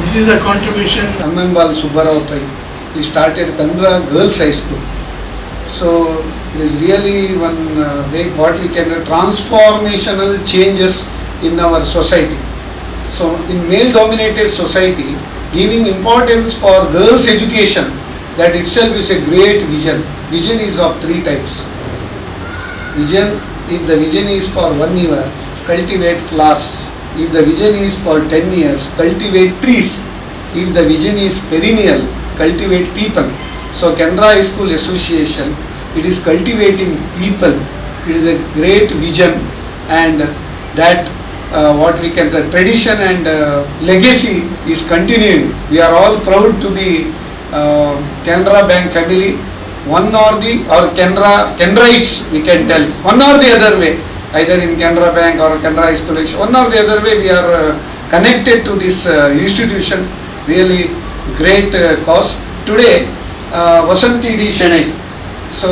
[SPEAKER 15] this is a contribution.
[SPEAKER 2] Annambal Subbarao Pai, he started Canara Girls High School. So it is really one way what we can transformational changes in our society. So in male dominated society, giving importance for girls education, that itself is a great vision. Vision is of three types. Vision, if the vision is for 1 year, cultivate flowers. If the vision is for 10 years, cultivate trees. If the vision is perennial, cultivate people. So Canara High School Association, it is cultivating people. It is a great vision, and that what we can say tradition and legacy is continuing. We are all proud to be Canara Bank family. One or the or Canarites, we can tell one or the other way, either in Canara Bank or Canara High School, one or the other way we are connected to this institution. Really great cause. Today Vasanthi D. Shenoy, so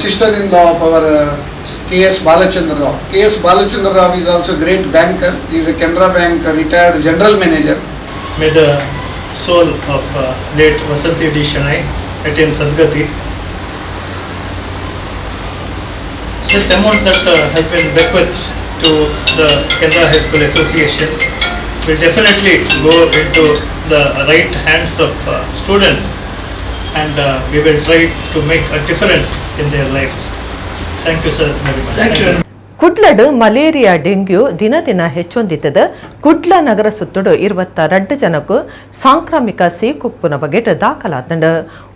[SPEAKER 2] sister-in-law of our K.S. Balachandra Rao. K.S. Balachandra Rao is also a great banker. He is a Canara Bank retired general manager.
[SPEAKER 16] May the soul of late Vasanthi D. Shenoy attain Sadgati. This amount that has been bequeathed to the Canara High School Association will definitely go into the right hands of students, and we will try to make a difference in their lives. Thank you, sir, very much.
[SPEAKER 15] Thank you.
[SPEAKER 1] ಕುಡ್ಲಡ್ malaria dengue ದಿನ ದಿನ ಹೆಚ್ಚೊಂದಿತ್ತದ. ಕುಡ್ಲ ನಗರ ಸುತ್ತುಡು 22 ಜನಕ್ಕೂ ಸಾಂಕ್ರಾಮಿಕ ಸೀಕುಪ್ಪುನ ಬಗೆಟ್ ದಾಖಲಾತಂಡ.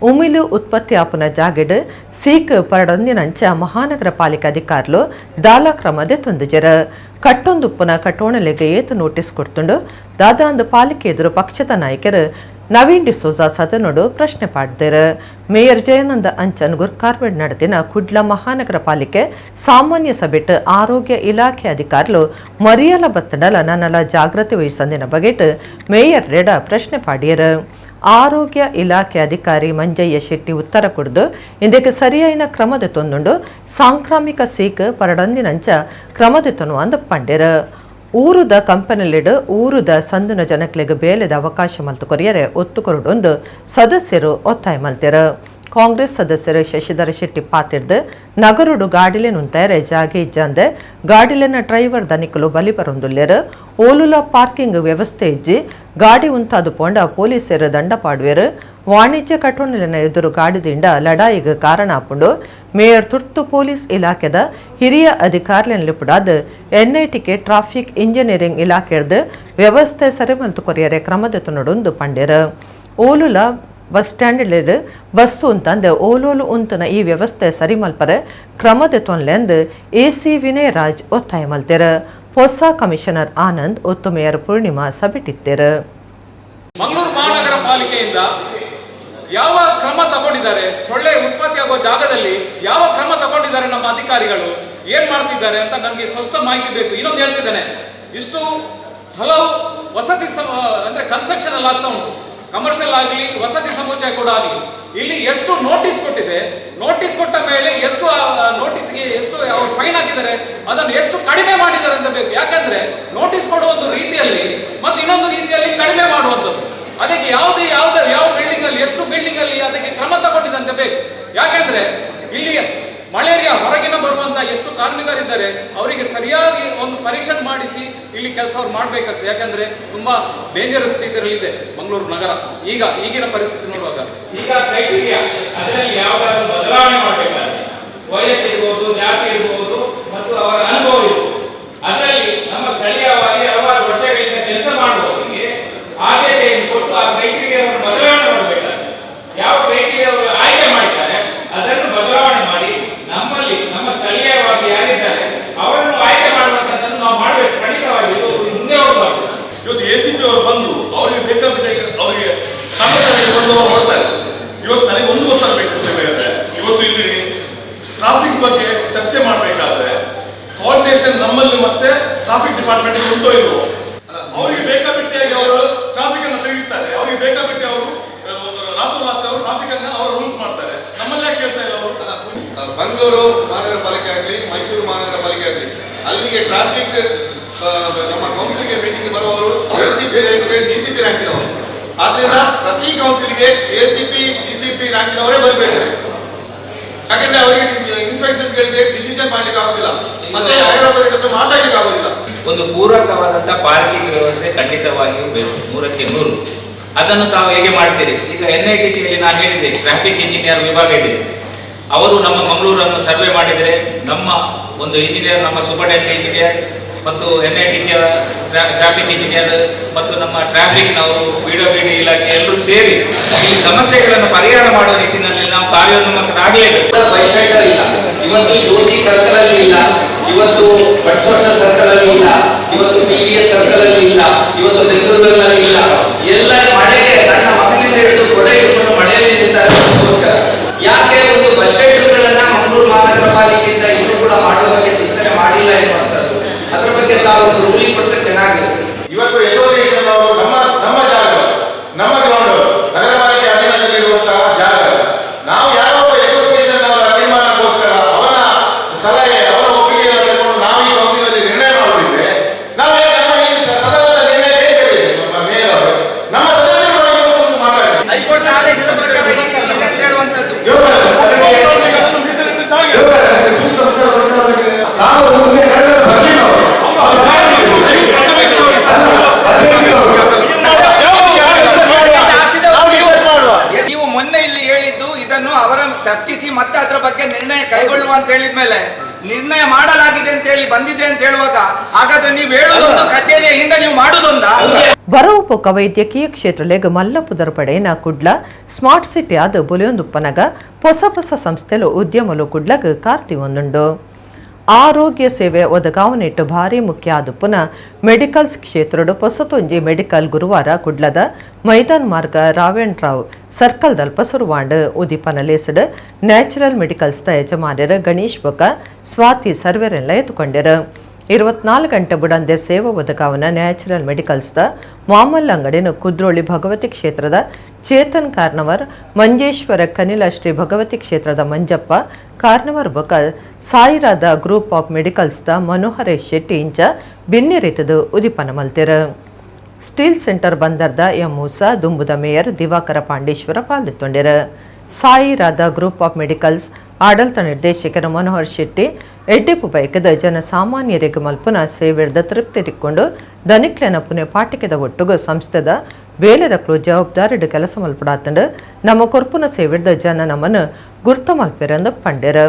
[SPEAKER 1] ಉಮಿಲು ಉತ್ಪತ್ತಿ ಆಪುನ ಜಾಗೆಡ್ ಸೀಕ್ ಪರಡೊಂದಿನಂಚ ಮಹಾನಗರ ಪಾಲಿಕೆ ಅಧಿಕಾರಿಲು ದಾಲ ಕ್ರಮದೆ ತೊಂದಿಜರ. ಕಟ್ಟೊಂದುಪ್ಪುನ ಕಟ್ಟೋಣಲೆಗೆ ಏತು ನೋಟಿಸ್ ಕೊಡ್ತುಂಡು. ದಾದಾಂದು ಪಾಲಿಕೆ ಎದುರು ಪಕ್ಷದ ನಾಯಕರು Naveen D'Souza ಸದನೊಡು ಪ್ರಶ್ನೆ ಪಾಡ್ದೆರ್. ಮೇಯರ್ ಜಯಾನಂದ ಅಂಚನ್ ಗುರ್ಕಾರ್ಮೆಡ್ ನಡೆದಿನ ಕುಡ್ಲ ಮಹಾನಗರ ಪಾಲಿಕೆ ಸಾಮಾನ್ಯ ಸಭೆಟ್ ಆರೋಗ್ಯ ಇಲಾಖೆ ಅಧಿಕಾರಿಲು ಮರಿಯಲ ಬತ್ತಡಲ ನನಲ ಜಾಗೃತಿ ವಹಿಸಂದಿನ ಬಗೆಟ್ ಮೇಯರ್ ರೆಡ ಪ್ರಶ್ನೆ ಪಾಡಿಯರು. ಆರೋಗ್ಯ ಇಲಾಖೆ ಅಧಿಕಾರಿ ಮಂಜಯ್ಯ ಶೆಟ್ಟಿ ಉತ್ತರ ಕೊಡ್ದು ಇಂದಕ್ಕೆ ಸರಿಯಾದ ಕ್ರಮದ ತೊಂದುಂಡು ಸಾಂಕ್ರಾಮಿಕ ಸೀಕ್ ಪರಡಂದಿನಂಚ ಕ್ರಮದ ತೊನು ಅಂದ ಪಂಡೆರು. ಊರುದ ಕಂಪನಿಲಿಡು ಊರುದ ಸಂದಿನ ಜನಕ್ಲೆಗ್ ಬೇಲೆದ ಅವಕಾಶ ಮಲ್ತು ಕೊರಿಯರೆ ಒತ್ತು ಕೊರಡೊಂದು ಸದಸ್ಯರು ಒತ್ತಾಯ ಮಲ್ತೆರು. ಕಾಂಗ್ರೆಸ್ ಸದಸ್ಯರು ಶಶಿಧರ ಶೆಟ್ಟಿ ಪಾತಿರ್ದು ನಗರುಡು ಗಾಡಿಲೆ ನುಂತಾರೆ ಜಾಗೆ ಇಜ್ಜಂದೆ ಗಾಡಿಲೆನ ಡ್ರೈವರ್ ದನಿಕಲು ಬಲಿ ಬರೊಂದುಲ್ಲೆರು. ಓಲುಲ ಪಾರ್ಕಿಂಗ್ ವ್ಯವಸ್ಥೆ ಇಜ್ಜಿ ಗಾಡಿ ಉಂತಾದು ಪೋಂಡ ಪೊಲೀಸರು ದಂಡ ಪಾಡುವೆರು. ವಾಣಿಜ್ಯ ಕಟ್ಟೋಣಲಿನ ಎದುರು ಗಾಡಿದಿಂದ ಲಡಾಯಿಗೆ ಕಾರಣ ಆಪುಂಡು. ಮೇಯರ್ ತುರ್ತು ಪೊಲೀಸ್ ಇಲಾಖೆದ ಹಿರಿಯ ಅಧಿಕಾರಿಲೆನ್ ಎನ್ಐಟಿಗೆ ಟ್ರಾಫಿಕ್ ಇಂಜಿನಿಯರಿಂಗ್ ಇಲಾಖೆದ ವ್ಯವಸ್ಥೆ ಸರಿಮಲ್ತು ಕೊರಿಯರೆ ಕ್ರಮದ ತುನಡೊಂದು ಪಂಡೆರು. ಓಲುಲ bus stand bus ಉಂತಂದೆ ಓಲೋಲು ಉಂತನ ಈ ವ್ಯವಸ್ಥೆ ಸರಿ ಮಲ್ಪರೆ ಕ್ರಮದ ತೊನ್ಲೆಂದು ಎಸಿ ವಿನಯ್ ರಾಜ್ ಒತ್ತಾಯ ಮಲ್ತೆರು. ಹೊಸ ಕಮಿಷನರ್ ಆನಂದ್ ಒತ್ತು ಮೇಯರ್ ಪೂರ್ಣಿಮಾ ಸಭೆಟಿತ್ತೇರು.
[SPEAKER 17] ಮಂಗಳೂರು ಮಹಾನಗರ ಪಾಲಿಕೆಯಿಂದ ಯಾವ ಕ್ರಮ ತಗೊಂಡಿದ್ದಾರೆ, ಸೊಳ್ಳೆ ಉತ್ಪತ್ತಿ ಆಗುವ ಜಾಗದಲ್ಲಿ ಯಾವ ಕ್ರಮ ತಗೊಂಡಿದ್ದಾರೆ ನಮ್ಮ ಅಧಿಕಾರಿಗಳು, ಏನ್ ಮಾಡ್ತಿದ್ದಾರೆ ಅಂತ ನಮಗೆ ಸ್ಪಷ್ಟ ಮಾಹಿತಿ ಬೇಕು. ಇನ್ನೊಂದು ಹೇಳ್ತಿದ್ದೇನೆ, ಇಷ್ಟು ಹಲವು ವಸತಿ ಅಂದ್ರೆ ಕನ್ಸ್ಟ್ರಕ್ಷನ್ ಅಲ್ಲಿ ಆಗ್ತಾ ಉಂಟು, ಕಮರ್ಷಿಯಲ್ ಆಗಲಿ ವಸತಿ ಸಮುಚ್ಚಯ ಕೂಡ ಆಗಲಿ, ಇಲ್ಲಿ ಎಷ್ಟು ನೋಟಿಸ್ ಕೊಟ್ಟಿದೆ, ನೋಟಿಸ್ ಕೊಟ್ಟ ಮೇಲೆ ಎಷ್ಟು ನೋಟಿಸ್ಗೆ ಎಷ್ಟು ಅವರು ಫೈನ್ ಹಾಕಿದ್ದಾರೆ, ಅದನ್ನು ಎಷ್ಟು ಕಡಿಮೆ ಮಾಡಿದ್ದಾರೆ ಅಂತ ಬೇಕು. ಯಾಕಂದ್ರೆ ನೋಟಿಸ್ ಕೊಡುವ ಒಂದು ರೀತಿಯಲ್ಲಿ ಮತ್ತು ಇನ್ನೊಂದು ರೀತಿಯಲ್ಲಿ ಕಡಿಮೆ ಮಾಡುವಂಥದ್ದು, ಅದಕ್ಕೆ ಯಾವುದೇ ಯಾವುದೇ ಯಾವ ಬಿಲ್ಡಿಂಗ್ ಅಲ್ಲಿ ಎಷ್ಟು ಬಿಲ್ಡಿಂಗ್ ಅಲ್ಲಿ ಅದಕ್ಕೆ ಕ್ರಮ ತಗೊಂಡಿದೆ ಬೇಕು. ಯಾಕಂದ್ರೆ ಇಲ್ಲಿ ಮಲೇರಿಯಾ ಹೊರಗಿನ ಬರುವಂತ ಎಷ್ಟು ಕಾರ್ಮಿಕರಿದ್ದಾರೆ ಅವರಿಗೆ ಸರಿಯಾಗಿ ಒಂದು ಪರೀಕ್ಷೆ ಮಾಡಿಸಿ ಇಲ್ಲಿ ಕೆಲಸ ಅವ್ರು ಮಾಡಬೇಕಾಗ್ತದೆ. ಯಾಕಂದ್ರೆ ತುಂಬಾ ಡೇಂಜರಸ್ ಸ್ಥಿತಿಯಲ್ಲಿದೆ ಮಂಗಳೂರು ನಗರ ಈಗ ಈಗಿನ ಪರಿಸ್ಥಿತಿ ನೋಡುವಾಗ.
[SPEAKER 18] ಈಗ ಕ್ರೈಟೀರಿಯಾ ಅದರಲ್ಲಿ ಯಾವುದಾದ್ರೂ ಬದಲಾವಣೆ ಮಾಡಬೇಕಾದ್ರೆ ವಯಸ್ಸು ಇರ್ಬೋದು, ಜಾತಿ ಇರ್ಬೋದು ಮತ್ತು ಅವರ ಅನುಭವ ಇರ್ಬೋದು. ಅದರಲ್ಲಿ ನಮ್ಮ ಸ್ಥಳೀಯವಾಗಿ ಹಲವಾರು ವರ್ಷಗಳಿಂದ ಕೆಲಸ ಮಾಡುವವರಿಗೆ ಆದ್ಯತೆಯನ್ನು ಕೊಟ್ಟು ಆ ಕ್ರೈಟೀರಿಯಾವನ್ನು ಬದಲಾವಣೆ ಮಾಡಬೇಕಾದ್ರೆ ಯಾವ ಕ್ರೈಟೀರಿಯಾ ಅವರು ಆಯ್ಕೆ ಮಾಡಿದ್ದಾರೆ ಅದನ್ನು ಬದಲಾವಣೆ ಮಾಡಿ ನಮ್ಮಲ್ಲಿ ನಮ್ಮ ಸ್ಥಳೀಯವಾಗಿ ಯಾರಿದ್ದಾರೆ ಅವರನ್ನು ಆಯ್ಕೆ ಮಾಡುವಂತದ್ದನ್ನು ನಾವು ಮಾಡಬೇಕು. ಖಂಡಿತವಾಗಿ ಇದು ಮುಂದೆ ಹೋಗಬಾರ್ದು.
[SPEAKER 19] ಇವತ್ತು ಎಸಿಪಿ ಅವರು ಬಂದು ಅವರಿಗೆ ಬೇಕಾಬಿಟ್ಟೆ ಅವರಿಗೆ ಬಂದು ಹೊರಡ್ತಾರೆ. ಇವತ್ತು ನನಗೆ ಒಂದು ಗೊತ್ತಾಗಬೇಕು ಅಂತ ಹೇಳಿದ್ರೆ, ಇವತ್ತು ಇಲ್ಲಿ ಟ್ರಾಫಿಕ್ ಬಗ್ಗೆ ಚರ್ಚೆ ಮಾಡಬೇಕಾದ್ರೆ ಕೋಆರ್ಡಿನೇಷನ್ ನಮ್ಮಲ್ಲಿ ಮತ್ತೆ ಟ್ರಾಫಿಕ್ ಡಿಪಾರ್ಟ್ಮೆಂಟ್ ಉಂಟೋ ಇಲ್ವೋ, ಅವರಿಗೆ ಬೇಕಾಬಿಟ್ಟಿಯಾಗಿ ಅವರು ಟ್ರಾಫಿಕ್ ಅನ್ನು ತಿರುಗಿಸ್ತಾರೆ, ಅವರಿಗೆ ಬೇಕಾಬಿಟ್ಟಿ ಅವರು ರಾತ್ರೋರಾತ್ರಿ ಅವರು ಟ್ರಾಫಿಕ್ ಅನ್ನು ಅವರು ರೂಲ್ಸ್ ಮಾಡ್ತಾರೆ, ನಮ್ಮಲ್ಲೇ ಯಾಕೆ ಕೇಳ್ತಾ ಇಲ್ಲ ಅವರು?
[SPEAKER 20] ಮಂಗಳೂರು ಮಹಾನಗರ ಪಾಲಿಕೆ ಆಗಲಿ, ಮೈಸೂರು ಮಹಾನಗರ ಪಾಲಿಕೆ ಆಗಲಿ, ಅಲ್ಲಿಗೆ ಟ್ರಾಫಿಕ್ ನಮ್ಮ ಕೌನ್ಸಿಲ್ಗೆ ಮೀಟಿಂಗ್ ಬರುವವರು ACP DCP ರ್ಯಾಂಕಿನವರು. ಆದ್ರಿಂದ ಪ್ರತಿ ಕೌನ್ಸಿಲ್ಗೆ ಎಸಿಪಿ ಡಿಸಿಪಿ ರ್ಯಾಂಕಿನವರೇ ಬರಬೇಕು. ಯಾಕಂದ್ರೆ ಅವರಿಗೆ ಇನ್ಸ್ಪೆಕ್ಟರ್ಸ್ಗಳಿಗೆ ಡಿಸಿಷನ್ ಮಾಡ್ಲಿಕ್ಕೆ ಆಗೋದಿಲ್ಲ, ಮತ್ತೆ ಹೈಯರ್ ಅಥಾರಿಟಿ ಹತ್ರ ಮಾತಾಡ್ಲಿಕ್ಕೆ ಆಗೋದಿಲ್ಲ.
[SPEAKER 18] ಒಂದು ಪೂರಕವಾದಂತಹ ಪಾರ್ಕಿಂಗ್ ವ್ಯವಸ್ಥೆ ಖಂಡಿತವಾಗಿಯೂ ಬೇಕು, 100ಕ್ಕೆ 100. ಅದನ್ನು ತಾವು ಹೇಗೆ ಮಾಡ್ತೀರಿ? ಈಗ NITಯಲ್ಲಿ ನಾನು ಹೇಳಿದೆ, ಟ್ರಾಫಿಕ್ ಇಂಜಿನಿಯರ್ ವಿಭಾಗ ಇದೆ, ಅವರು ನಮ್ಮ ಮಂಗಳೂರನ್ನು ಸರ್ವೆ ಮಾಡಿದರೆ ನಮ್ಮ ಒಂದು ಇಂಜಿನಿಯರ್, ನಮ್ಮ ಸೂಪರ್ಟೆಂಡೆಂಟ್ ಇಂಜಿನಿಯರ್ ಮತ್ತು NITಯ ಟ್ರಾಫಿಕ್ ಇಂಜಿನಿಯರ್ ಮತ್ತು ನಮ್ಮ ಟ್ರಾಫಿಕ್ನವರು, PWD ಇಲಾಖೆ ಎಲ್ಲರೂ ಸೇರಿ ಈ ಸಮಸ್ಯೆಗಳನ್ನು ಪರಿಹಾರ ಮಾಡುವ ನಿಟ್ಟಿನಲ್ಲಿ ನಾವು ಕಾರ್ಯೋನ್ಮುಖರಾಗಲೇಬೇಕು.
[SPEAKER 21] ಬಸ್ ಶೆಲ್ಟರ್ ಇಲ್ಲ, ಇವತ್ತು ಜ್ಯೋತಿ ಸರ್ಕಲ್ ಅಲ್ಲಿ ಇಲ್ಲ, ಇವತ್ತು ಭಟ್ಸೋರ್ಷ ಸರ್ಕಲ್ ಅಲ್ಲಿ ಇಲ್ಲ, ಇವತ್ತು PVS circle ಅಲ್ಲಿ ಇಲ್ಲ, ಇವತ್ತು ಬೆಂಗಳೂರಲ್ಲಿ ಇಲ್ಲ. ಎಲ್ಲ ಮಳೆಗೆ ಸಣ್ಣ ಮಕ್ಕಳಿಂದ ಹಿಡಿದು ಕೊಡೆ ಹಿಡ್ಕೊಂಡು ಮಳೆಯಲ್ಲಿ ನಿಂತಾರೆ ಬಸ್ಗೋಸ್ಕರ. ಯಾಕೆ ಒಂದು ಬಸ್ ಶೆಲ್ಟರ್ಗಳನ್ನ ಮಂಗಳೂರು ಮಹಾನಗರ ಪಾಲಿಕೆಯಿಂದ ಇನ್ನೂ ಕೂಡ ಮಾಡುವ ಬಗ್ಗೆ ಚಿಂತನೆ ಮಾಡಿಲ್ಲ ಎನ್ನುವಂಥದ್ದು, ಅದರ ಬಗ್ಗೆ ತಾವು ಒಂದು ರೂಲಿಂಗ್ ಕೊಟ್ಟರೆ ಚೆನ್ನಾಗಿರುತ್ತೆ.
[SPEAKER 20] ಇವತ್ತು ಅಸೋಸಿಯೇಷನ್ ಅವರು ನಮ್ಮ ನಮ್ಮ ಜಾಗ, ನಮ್ಮ ಗ್ರೌಂಡ್, ನಗರ ಪಾಲಿಕೆ ಅಧೀನದಲ್ಲಿರುವಂತಹ ಜಾಗ, ನಾವು ಯಾರೋ ಅಸೋಸಿಯೇಷನ್ ಅವರ ತೀರ್ಮಾನಕ್ಕೋಸ್ಕರ ಅವರ ಸಲಹೆ ಅವರ ಒಪ್ಪಿಗೆಯನ್ನು ತೆಗೆದುಕೊಂಡು ನಾವು ಈ ಕೌನ್ಸಿಲ್ ಅಲ್ಲಿ ನಿರ್ಣಯ ಮಾಡುತ್ತಿದ್ರೆ ನಾವು ನಮ್ಮ ಈ ಸದನದ ನಿರ್ಣಯ ಹೇಗೆ ಮೇಯರ್ ಅವರು ನಮ್ಮ ಸದಸ್ಯರು ಮಾತಾಡಿ
[SPEAKER 21] ಹೈಕೋರ್ಟ್ ಆದೇಶದ ಪ್ರಕಾರ ಈ ರೀತಿ ಇದೆ ಅಂತ ಹೇಳುವಂಥದ್ದು. ನೀವು ಮೊನ್ನೆ ಇಲ್ಲಿ ಹೇಳಿದ್ದು ಇದನ್ನು ಅವರ ಚರ್ಚಿಸಿ ಮತ್ತೆ ಅದರ ಬಗ್ಗೆ ನಿರ್ಣಯ ಕೈಗೊಳ್ಳುವ ಅಂತ ಹೇಳಿದ ಮೇಲೆ ನಿರ್ಣಯ ಮಾಡಲಾಗಿದೆ ಅಂತ ಹೇಳಿ ಬಂದಿದೆ ಅಂತ ಹೇಳುವಾಗ ಹಾಗಾದ್ರೆ ನೀವು ಹೇಳೋದೊಂದು ಕಚೇರಿಯ ಹಿಂದೆ ನೀವು ಮಾಡುವುದೊಂದ?
[SPEAKER 1] ಬರವು ಪೊಕ್ಕ ವೈದ್ಯಕೀಯ ಕ್ಷೇತ್ರಲೆಗ್ ಮಲ್ಲ ಪುದರ್ ಪಡೆಯಿನ ಕುಡ್ಲ ಸ್ಮಾರ್ಟ್ ಸಿಟಿ ಆದ ಬುಲಿಯೊಂದುಪ್ಪನಗ ಹೊಸ ಹೊಸ ಸಂಸ್ಥೆಲು ಉದ್ಯಮಲು ಕುಡ್ಲಗ್ ಕಾರ್ತಿ ಒಂದುಂಡು. ಆರೋಗ್ಯ ಸೇವೆ ಒದಗಾವನೆಟ್ಟು ಭಾರಿ ಮುಖ್ಯ ಆದುಪ್ಪುನ ಮೆಡಿಕಲ್ಸ್ ಕ್ಷೇತ್ರಡು ಪೊಸತೊಂಜಿ ಮೆಡಿಕಲ್ ಗುರುವಾರ ಕುಡ್ಲದ ಮೈದಾನ್ ಮಾರ್ಗ ರಾವೇಣ್ ರಾವ್ ಸರ್ಕಲ್ ದಲ್ಪ ಸುರುವಾಂಡ್. ಉದೀಪನ ಲೇಸಡ್ ನ್ಯಾಚುರಲ್ ಮೆಡಿಕಲ್ಸ್ ದ ಯಜಮಾನರು ಗಣೇಶ್ ಬೊಕ್ಕ ಸ್ವಾತಿ ಸರ್ವೆರೆಲ್ಲ ಎತ್ತುಕೊಂಡರು. 24 ಗಂಟೆ ಬುಡಂದೆ ಸೇವೆ ಒದಗಾವನ ನ್ಯಾಚುರಲ್ ಮೆಡಿಕಲ್ಸ್ the ಮಾಮಲ್ ಅಂಗಡಿನ ಕುದ್ರೋಳಿ ಭಗವತಿ ಕ್ಷೇತ್ರದ ಚೇತನ್ ಕಾರ್ನವರ್, ಮಂಜೇಶ್ವರ ಕನಿಲ ಶ್ರೀ ಭಗವತಿ ಕ್ಷೇತ್ರದ ಮಂಜಪ್ಪ ಕಾರ್ನವರ್ ಬೊಕ್ಕ ಸಾಯಿರಾದ group of medicals the Manoharesh Shetty ಇಂಚ ಬಿನ್ನೆ ರೀತಿದು ಉದಿಪನ ಮಲ್ತೆರು. ಸ್ಟೀಲ್ ಸೆಂಟರ್ ಬಂದರ್ದ ಎಂ ಮೂಸಾ, ದುಂಬುದ ಮೇಯರ್ ದಿವಾಕರ ಪಾಂಡೇಶ್ವರ ಪಾಲ್ದೆತ್ತೊಂಡೆರು. ಸಾಯಿರಾದ ಗ್ರೂಪ್ ಆಫ್ ಮೆಡಿಕಲ್ಸ್ ಆಡಳಿತ ನಿರ್ದೇಶಕರ ಮನೋಹರ್ ಶೆಟ್ಟಿ ಎಡ್ಡೆಪು ಬೈಕದ ಜನಸಾಮಾನ್ಯರಿಗೆ ಮಲ್ಪುನ ಸೇವೆದ ತೃಪ್ತಿ ತಿಕ್ಕೊಂಡು ದನಿಕ್ಲೆನ ಪುಣೆ ಪಾಟಿಕೆದ ಒಟ್ಟುಗು ಸಂಸ್ಥೆದ ಬೇಲೆದಕ್ಲು ಜವಾಬ್ದಾರಿಡು ಕೆಲಸ ಮಲ್ಪಡಾತಂಡು ನಮ್ಮ ಕೊರ್ಪುನ ಸೇವೆದ ಜನ ನಮ್ಮನ್ನು ಗುರ್ತ ಮಲ್ಪೆರಂದು ಪಂಡೆರು.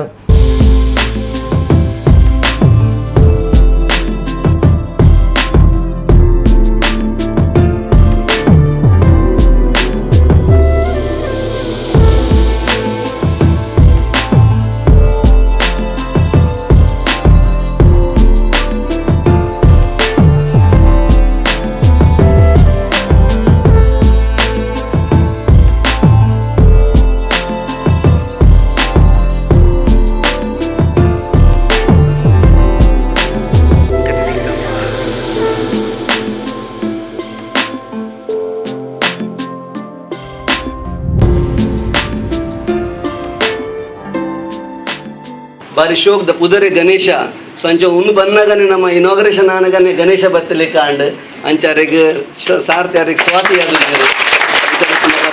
[SPEAKER 4] ಬಾರಿ ಶೋಕ್ದ ಪುದರೆ ಗಣೇಶ ಸೊ ಅಂಚ ಉಂದು ಬನ್ನಗನೆ ನಮ್ಮ ಇನಾಗ್ರೇಷನ್ ಆನಗನೆ ಗಣೇಶ ಬತ್ತಲೆ ಕಾಂಡ್ ಅಂಚಾರೆಗ್ ಸಾರ್ತಿ ಅರೆಗ್ ಸ್ವಾತಿ ಆದುಲ್ಲೆರ್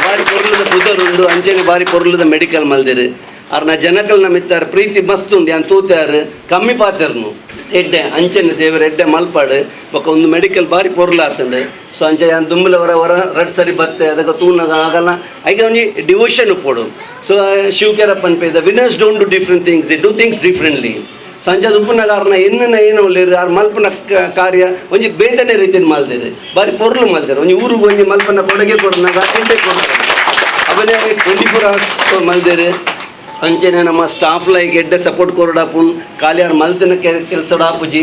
[SPEAKER 4] ಬಾರಿ ಪೊರ್ಲುದ ಪುದರ್ ಉಂಡು ಅಂಚನೆ ಬಾರಿ ಪೊರ್ಲುದ ಮೆಡಿಕಲ್ ಮಲ್ದೆರ್ ಅರ್ನ ಜನಕಲ್ನ ಮಿತ್ತಾರ್ ಪ್ರೀತಿ ಮಸ್ತ್ ಉಂಡು ಯಾನ್ ತೂತಾರ್ ಕಮ್ಮಿ ಪಾತೆರ್ನು ಎಡ್ಡೆ ಅಂಚನೆ ದೇವರ ಎಡ್ಡೆ ಮಲ್ಪಾಡು ಬೊಕ್ಕ ಒಂದು ಮೆಡಿಕಲ್ ಬಾರಿ ಪೊರ್ಲಾತುಂಡು ಸೊ ಅಂಚ ಯಾನ್ ದುಂಬುಲ ವರ ವರ ರಡ್ ಸರಿ ಬತ್ತೆ ಅದಕ್ಕೆ ತೂನಗ ಆಗಲ್ಲ ಐಕೆ ಒಂಜಿ ಡಿವೋಷನ್ ಉಪ್ಪೊಡು. ಸೊ ಶಿವಕೆರಪ್ಪ ಪನ್ಪೆ the winners don't do different things, they do things differently. So ಅಂಚ ಉಪ್ಪುನಗ ಆರ್ನ ಎನ್ನುನ ಏನು ಉಲ್ಲೆರ್ ಆರ್ ಮಲ್ಪುನ ಕಾರ್ಯ ಒಂಜಿ ಬೇತನೆ ರೀತಿಯಲ್ಲಿ ಮಲ್ದೆರ್ ಬಾರಿ ಪೊರ್ಲು ಮಲ್ದೆರ್ ಒಂಜಿ ಊರುಗು ಒಂಜಿ ಮಲ್ಪನ ಕೊಡುಗೆ ಕೊರ್ನಗ ಎಡ್ಡೆ ಕೊರ್ತಾರೆ ಅವನೇ 24 ಅವರ್ಸ್ ಮಲ್ದೆರ್. ಅಂಚನೆ ನಮ್ಮ ಸ್ಟಾಫ್ ಲೈಕ್ ಎಡ್ಡೆ ಸಪೋರ್ಟ್ ಕೊರಡಾಪುನ್ ಖಾಲಿ ಆರ್ ಮಲ್ತಿನ ಕೆಲಸ ಆಪುಜಿ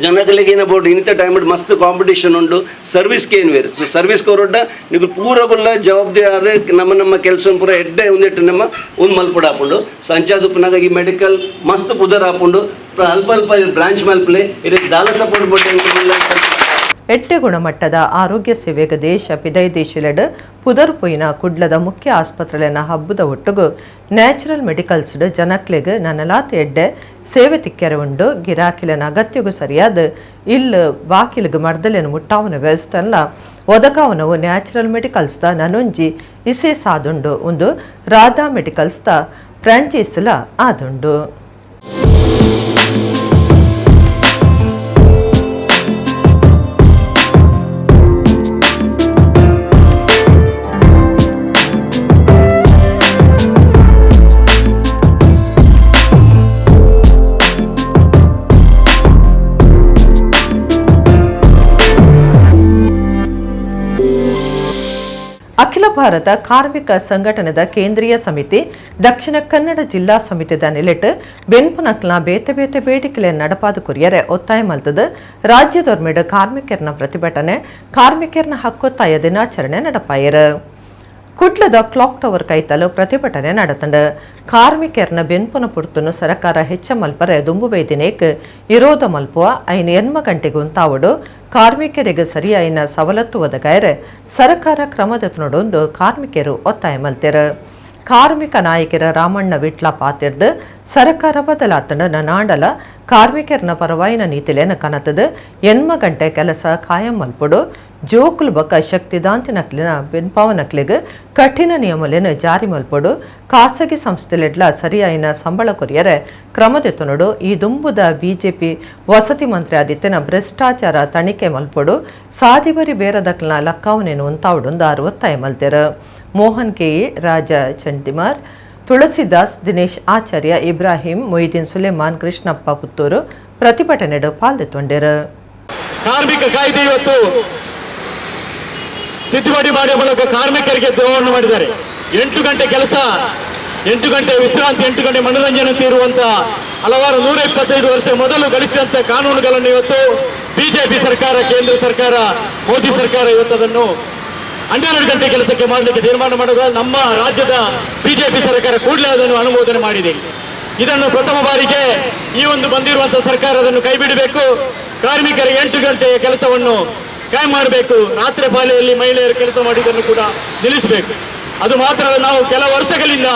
[SPEAKER 4] ಜನಗಳಿಗೆ ಏನ ಬೋರ್ಡ್ ಇಂಥ ಟೈಮ್ ಮಸ್ತ್ ಕಾಂಪಿಟೇಷನ್ ಉಂಡು ಸರ್ವಿಸ್ ಏನು ವೇರು ಸೊ ಸರ್ವಿಸ್ ಕೊರೊಡ್ಡ ನೀವು ಪೂರಗುಲ್ಲ ಜವಾಬ್ದಾರಿ ನಮ್ಮ ನಮ್ಮ ಕೆಲಸ ಪೂರ ಎಡ್ಡೆ ಒಂದಿಟ್ಟು ನಮ್ಮ ಒಂದು ಮಲ್ಪುಡ ಆಪುಂಡು. ಸೊ ಅಂಚಾದುಪ್ಪನಾಗ ಈ ಮೆಡಿಕಲ್ ಮಸ್ತ್ ಪುದರ್ ಆಪುಂಡು ಅಲ್ಪ ಅಲ್ಪ ಬ್ರಾಂಚ್ ಮಲ್ಪಲೆ ಇದಕ್ಕೆ ದಾಲ ಸಪೋರ್ಟ್ ಬೋರ್ಡ್.
[SPEAKER 1] ಎಡ್ಡೆ ಗುಣಮಟ್ಟದ ಆರೋಗ್ಯ ಸೇವೆಗೆ ದೇಶ ಪಿದೈ ದೇಶಲೆಡ್ ಪುದರ್ ಪೊಯಿನ ಕುಡ್ಲದ ಮುಖ್ಯ ಆಸ್ಪತ್ರೆಲೆನ ಹಬ್ಬದ ಒಟ್ಟುಗು ನ್ಯಾಚುರಲ್ ಮೆಡಿಕಲ್ಸ್ ಜನಕ್ಲೆಗ್ ನನಲಾತ್ ಎಡ್ಡೆ ಸೇವೆ ತಿಕ್ಕೆರೆ ಉಂಡು. ಗಿರಾಕಿಲೆನ ಅಗತ್ಯಗೂ ಸರಿಯಾದ ಇಲ್ಲು ಬಾಕಿಲ್ಗ್ ಮರ್ದಲೆನ ಮುಟ್ಟಾವನ ವ್ಯವಸ್ಥೆಲ್ಲ ಒದಗಾವನವು ನ್ಯಾಚುರಲ್ ಮೆಡಿಕಲ್ಸ್ ದ ನನೊಂಜಿ ಇಸೆ ಸಾದುಂಡು. ಒಂದು ರಾಧಾ ಮೆಡಿಕಲ್ಸ್ ದ ಫ್ರಾಂಚೈಸ್ಲ ಆದುಂಡು. ಅಖಿಲ ಭಾರತ ಕಾರ್ಮಿಕ ಸಂಘಟನೆದ ಕೇಂದ್ರೀಯ ಸಮಿತಿ ದಕ್ಷಿಣ ಕನ್ನಡ ಜಿಲ್ಲಾ ಸಮಿತಿದ ನೆಲೆಟ್ ಬೆನ್ಪುನಕ್ಲ ಬೇತೆ ಬೇತೆ ಬೇಡಿಕೆಲೆ ನಡಪಾದ ಕೊರಿಯರೆ ಒತ್ತಾಯ ಮಲ್ತದ ರಾಜ್ಯದೊರ್ಮೆಡ್ ಕಾರ್ಮಿಕರನ ಪ್ರತಿಭಟನೆ ಕಾರ್ಮಿಕರನ ಹಕ್ಕೊತ್ತಾಯ ದಿನಾಚರಣೆ ನಡಪಾಯರು. ಕುಡ್ಲದ ಕ್ಲಾಕ್ ಟವರ್ ಕೈತಲು ಪ್ರತಿಭಟನೆ ನಡೆತಂಡು. ಕಾರ್ಮಿಕರನ ಬೆನ್ಪುನ ಪುರ್ತುನು ಸರ್ಕಾರ ಹೆಚ್ಚ ಮಲ್ಪರೆ ದುಂಬು ಬೈದಿನೇಕ್ ಇರೋದ ಮಲ್ಪುವ ಐನ ಎನ್ಮ ಗಂಟೆಗೆ ಉಂತಾವಡು ಕಾರ್ಮಿಕರಿಗೆ ಸರಿಯಾಯಿನ ಸವಲತ್ತು ಒದಗಾಯರೆ ಸರ್ಕಾರ ಕ್ರಮದೊಂದು ಕಾರ್ಮಿಕರು ಒತ್ತಾಯ ಮಲ್ತೆರು. ಕಾರ್ಮಿಕ ನಾಯಕರ ರಾಮಣ್ಣ ವಿಟ್ಲ ಪಾತಿರ್ದು ಸರ್ಕಾರ ಬದಲಾತಂಡ ನನಾಂಡಲ ಕಾರ್ಮಿಕರನ ಪರವಾಯಿನ ನೀತಿಲೇನ ಕನತದ ಎನ್ಮ ಗಂಟೆ ಕೆಲಸ ಕಾಯಂ ಮಲ್ಪುಡು ಜೋಕುಲು ಬೊಕ್ಕ ಶಕ್ತಿದಾಂತಿನಕ್ಲಿನ ಬೆನ್ಪಾವನಕ್ಲಿಗ್ ಕಠಿಣ ನಿಯಮಲೇನ ಜಾರಿ ಮಲ್ಪೊಡು ಖಾಸಗಿ ಸಂಸ್ಥೆಲೆಡ್ಲ ಸರಿಯಾಯಿನ ಸಂಬಳ ಕೊರಿಯರೆ ಕ್ರಮದೆತ್ತೊನಡು ಈ ದುಂಬುದ ಬಿಜೆಪಿ ವಸತಿ ಮಂತ್ರಿ ಆದಿತ್ಯನ ಭ್ರಷ್ಟಾಚಾರ ತನಿಖೆ ಮಲ್ಪೊಡು ಸಾದಿಬರಿ ಬೇರದಕ್ಲಿನ ಲಕ್ಕಾವನೇನು ಉಂತಾವಡುಂದು ಆರು ಒತ್ತಾಯ ಮಲ್ತೆರು. ಮೋಹನ್ ಕೆಇ, ರಾಜ ಚಂಡಿಮಾರ್, ತುಳಸಿದಾಸ್, ದಿನೇಶ್ ಆಚಾರ್ಯ, ಇಬ್ರಾಹಿಂ, ಮೊಯ್ದೀನ್ ಸುಲೇಮಾನ್, ಕೃಷ್ಣಪ್ಪ ಪುತ್ತೂರು ಪ್ರತಿಭಟನೆಡು ಪಾಲ್ದೆತ್ತೊಂಡೆರು.
[SPEAKER 22] ಕಾರ್ಮಿಕ ಕಾಯ್ದೆ ಇವತ್ತು ತಿದ್ದುಪಡಿ ಮಾಡುವ ಮೂಲಕ ಕಾರ್ಮಿಕರಿಗೆ ದ್ರೋಹವನ್ನು ಮಾಡಿದ್ದಾರೆ. 8 ಗಂಟೆ ಕೆಲಸ, 8 ಗಂಟೆ ವಿಶ್ರಾಂತಿ, 8 ಗಂಟೆ ಮನೋರಂಜನೆ ಇರುವಂತಹ ಹಲವಾರು 125 ವರ್ಷ ಮೊದಲು ಗಳಿಸಿದಂಥ ಕಾನೂನುಗಳನ್ನು ಇವತ್ತು ಬಿಜೆಪಿ ಸರ್ಕಾರ, ಕೇಂದ್ರ ಸರ್ಕಾರ, ಮೋದಿ ಸರ್ಕಾರ ಇವತ್ತು ಅದನ್ನು 12 ಗಂಟೆ ಕೆಲಸಕ್ಕೆ ಮಾಡಲಿಕ್ಕೆ ತೀರ್ಮಾನ ಮಾಡುವ ನಮ್ಮ ರಾಜ್ಯದ ಬಿಜೆಪಿ ಸರ್ಕಾರ ಕೂಡಲೇ ಅದನ್ನು ಅನುಮೋದನೆ ಮಾಡಿದೆ. ಇದನ್ನು ಪ್ರಥಮ ಬಾರಿಗೆ ಈ ಒಂದು ಬಂದಿರುವಂತಹ ಸರ್ಕಾರ ಅದನ್ನು ಕೈಬಿಡಬೇಕು. ಕಾರ್ಮಿಕರಿಗೆ 8 ಗಂಟೆಯ ಕೆಲಸವನ್ನು ಕಾಯಂ ಮಾಡಬೇಕು. ರಾತ್ರಿ ಪಾಳಿಯಲ್ಲಿ ಮಹಿಳೆಯರು ಕೆಲಸ ಮಾಡಿದ್ದನ್ನು ಕೂಡ ನಿಲ್ಲಿಸಬೇಕು. ಅದು ಮಾತ್ರ ಅಲ್ಲ, ನಾವು ಕೆಲ ವರ್ಷಗಳಿಂದ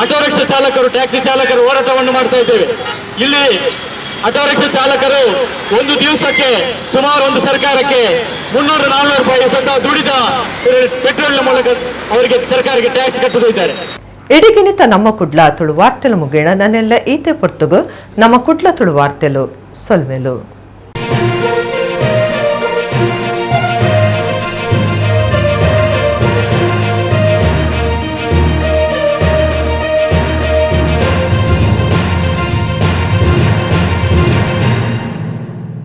[SPEAKER 22] ಆಟೋ ರಿಕ್ಷಾ ಚಾಲಕರು, ಟ್ಯಾಕ್ಸಿ ಚಾಲಕರು ಹೋರಾಟವನ್ನು ಮಾಡ್ತಾ ಇದ್ದೇವೆ. ಇಲ್ಲಿ ಆಟೋ ರಿಕ್ಷಾ ಚಾಲಕರು ಒಂದು ದಿವಸಕ್ಕೆ ಸುಮಾರು ಒಂದು ಸರ್ಕಾರಕ್ಕೆ 300-400 ರೂಪಾಯಿ ಸ್ವತಃ ದುಡಿದ ಪೆಟ್ರೋಲ್ನ ಮೂಲಕ ಅವರಿಗೆ ಸರ್ಕಾರಕ್ಕೆ ಟ್ಯಾಕ್ಸ್ ಕಟ್ಟುತ್ತಿದ್ದಾರೆ.
[SPEAKER 1] ಇಡಿಗಿನಿತ ನಮ್ಮ ಕುಡ್ಲ ತುಳು ವಾರ್ತೆಲು ಮುಗೇಣ ನನ್ನೆಲ್ಲ ಈತೆ ಪೊರ್ತುಗು ನಮ್ಮ ಕುಡ್ಲ ತುಳು ವಾರ್ತೆಲು ಸೊಲ್ಮೆಲು.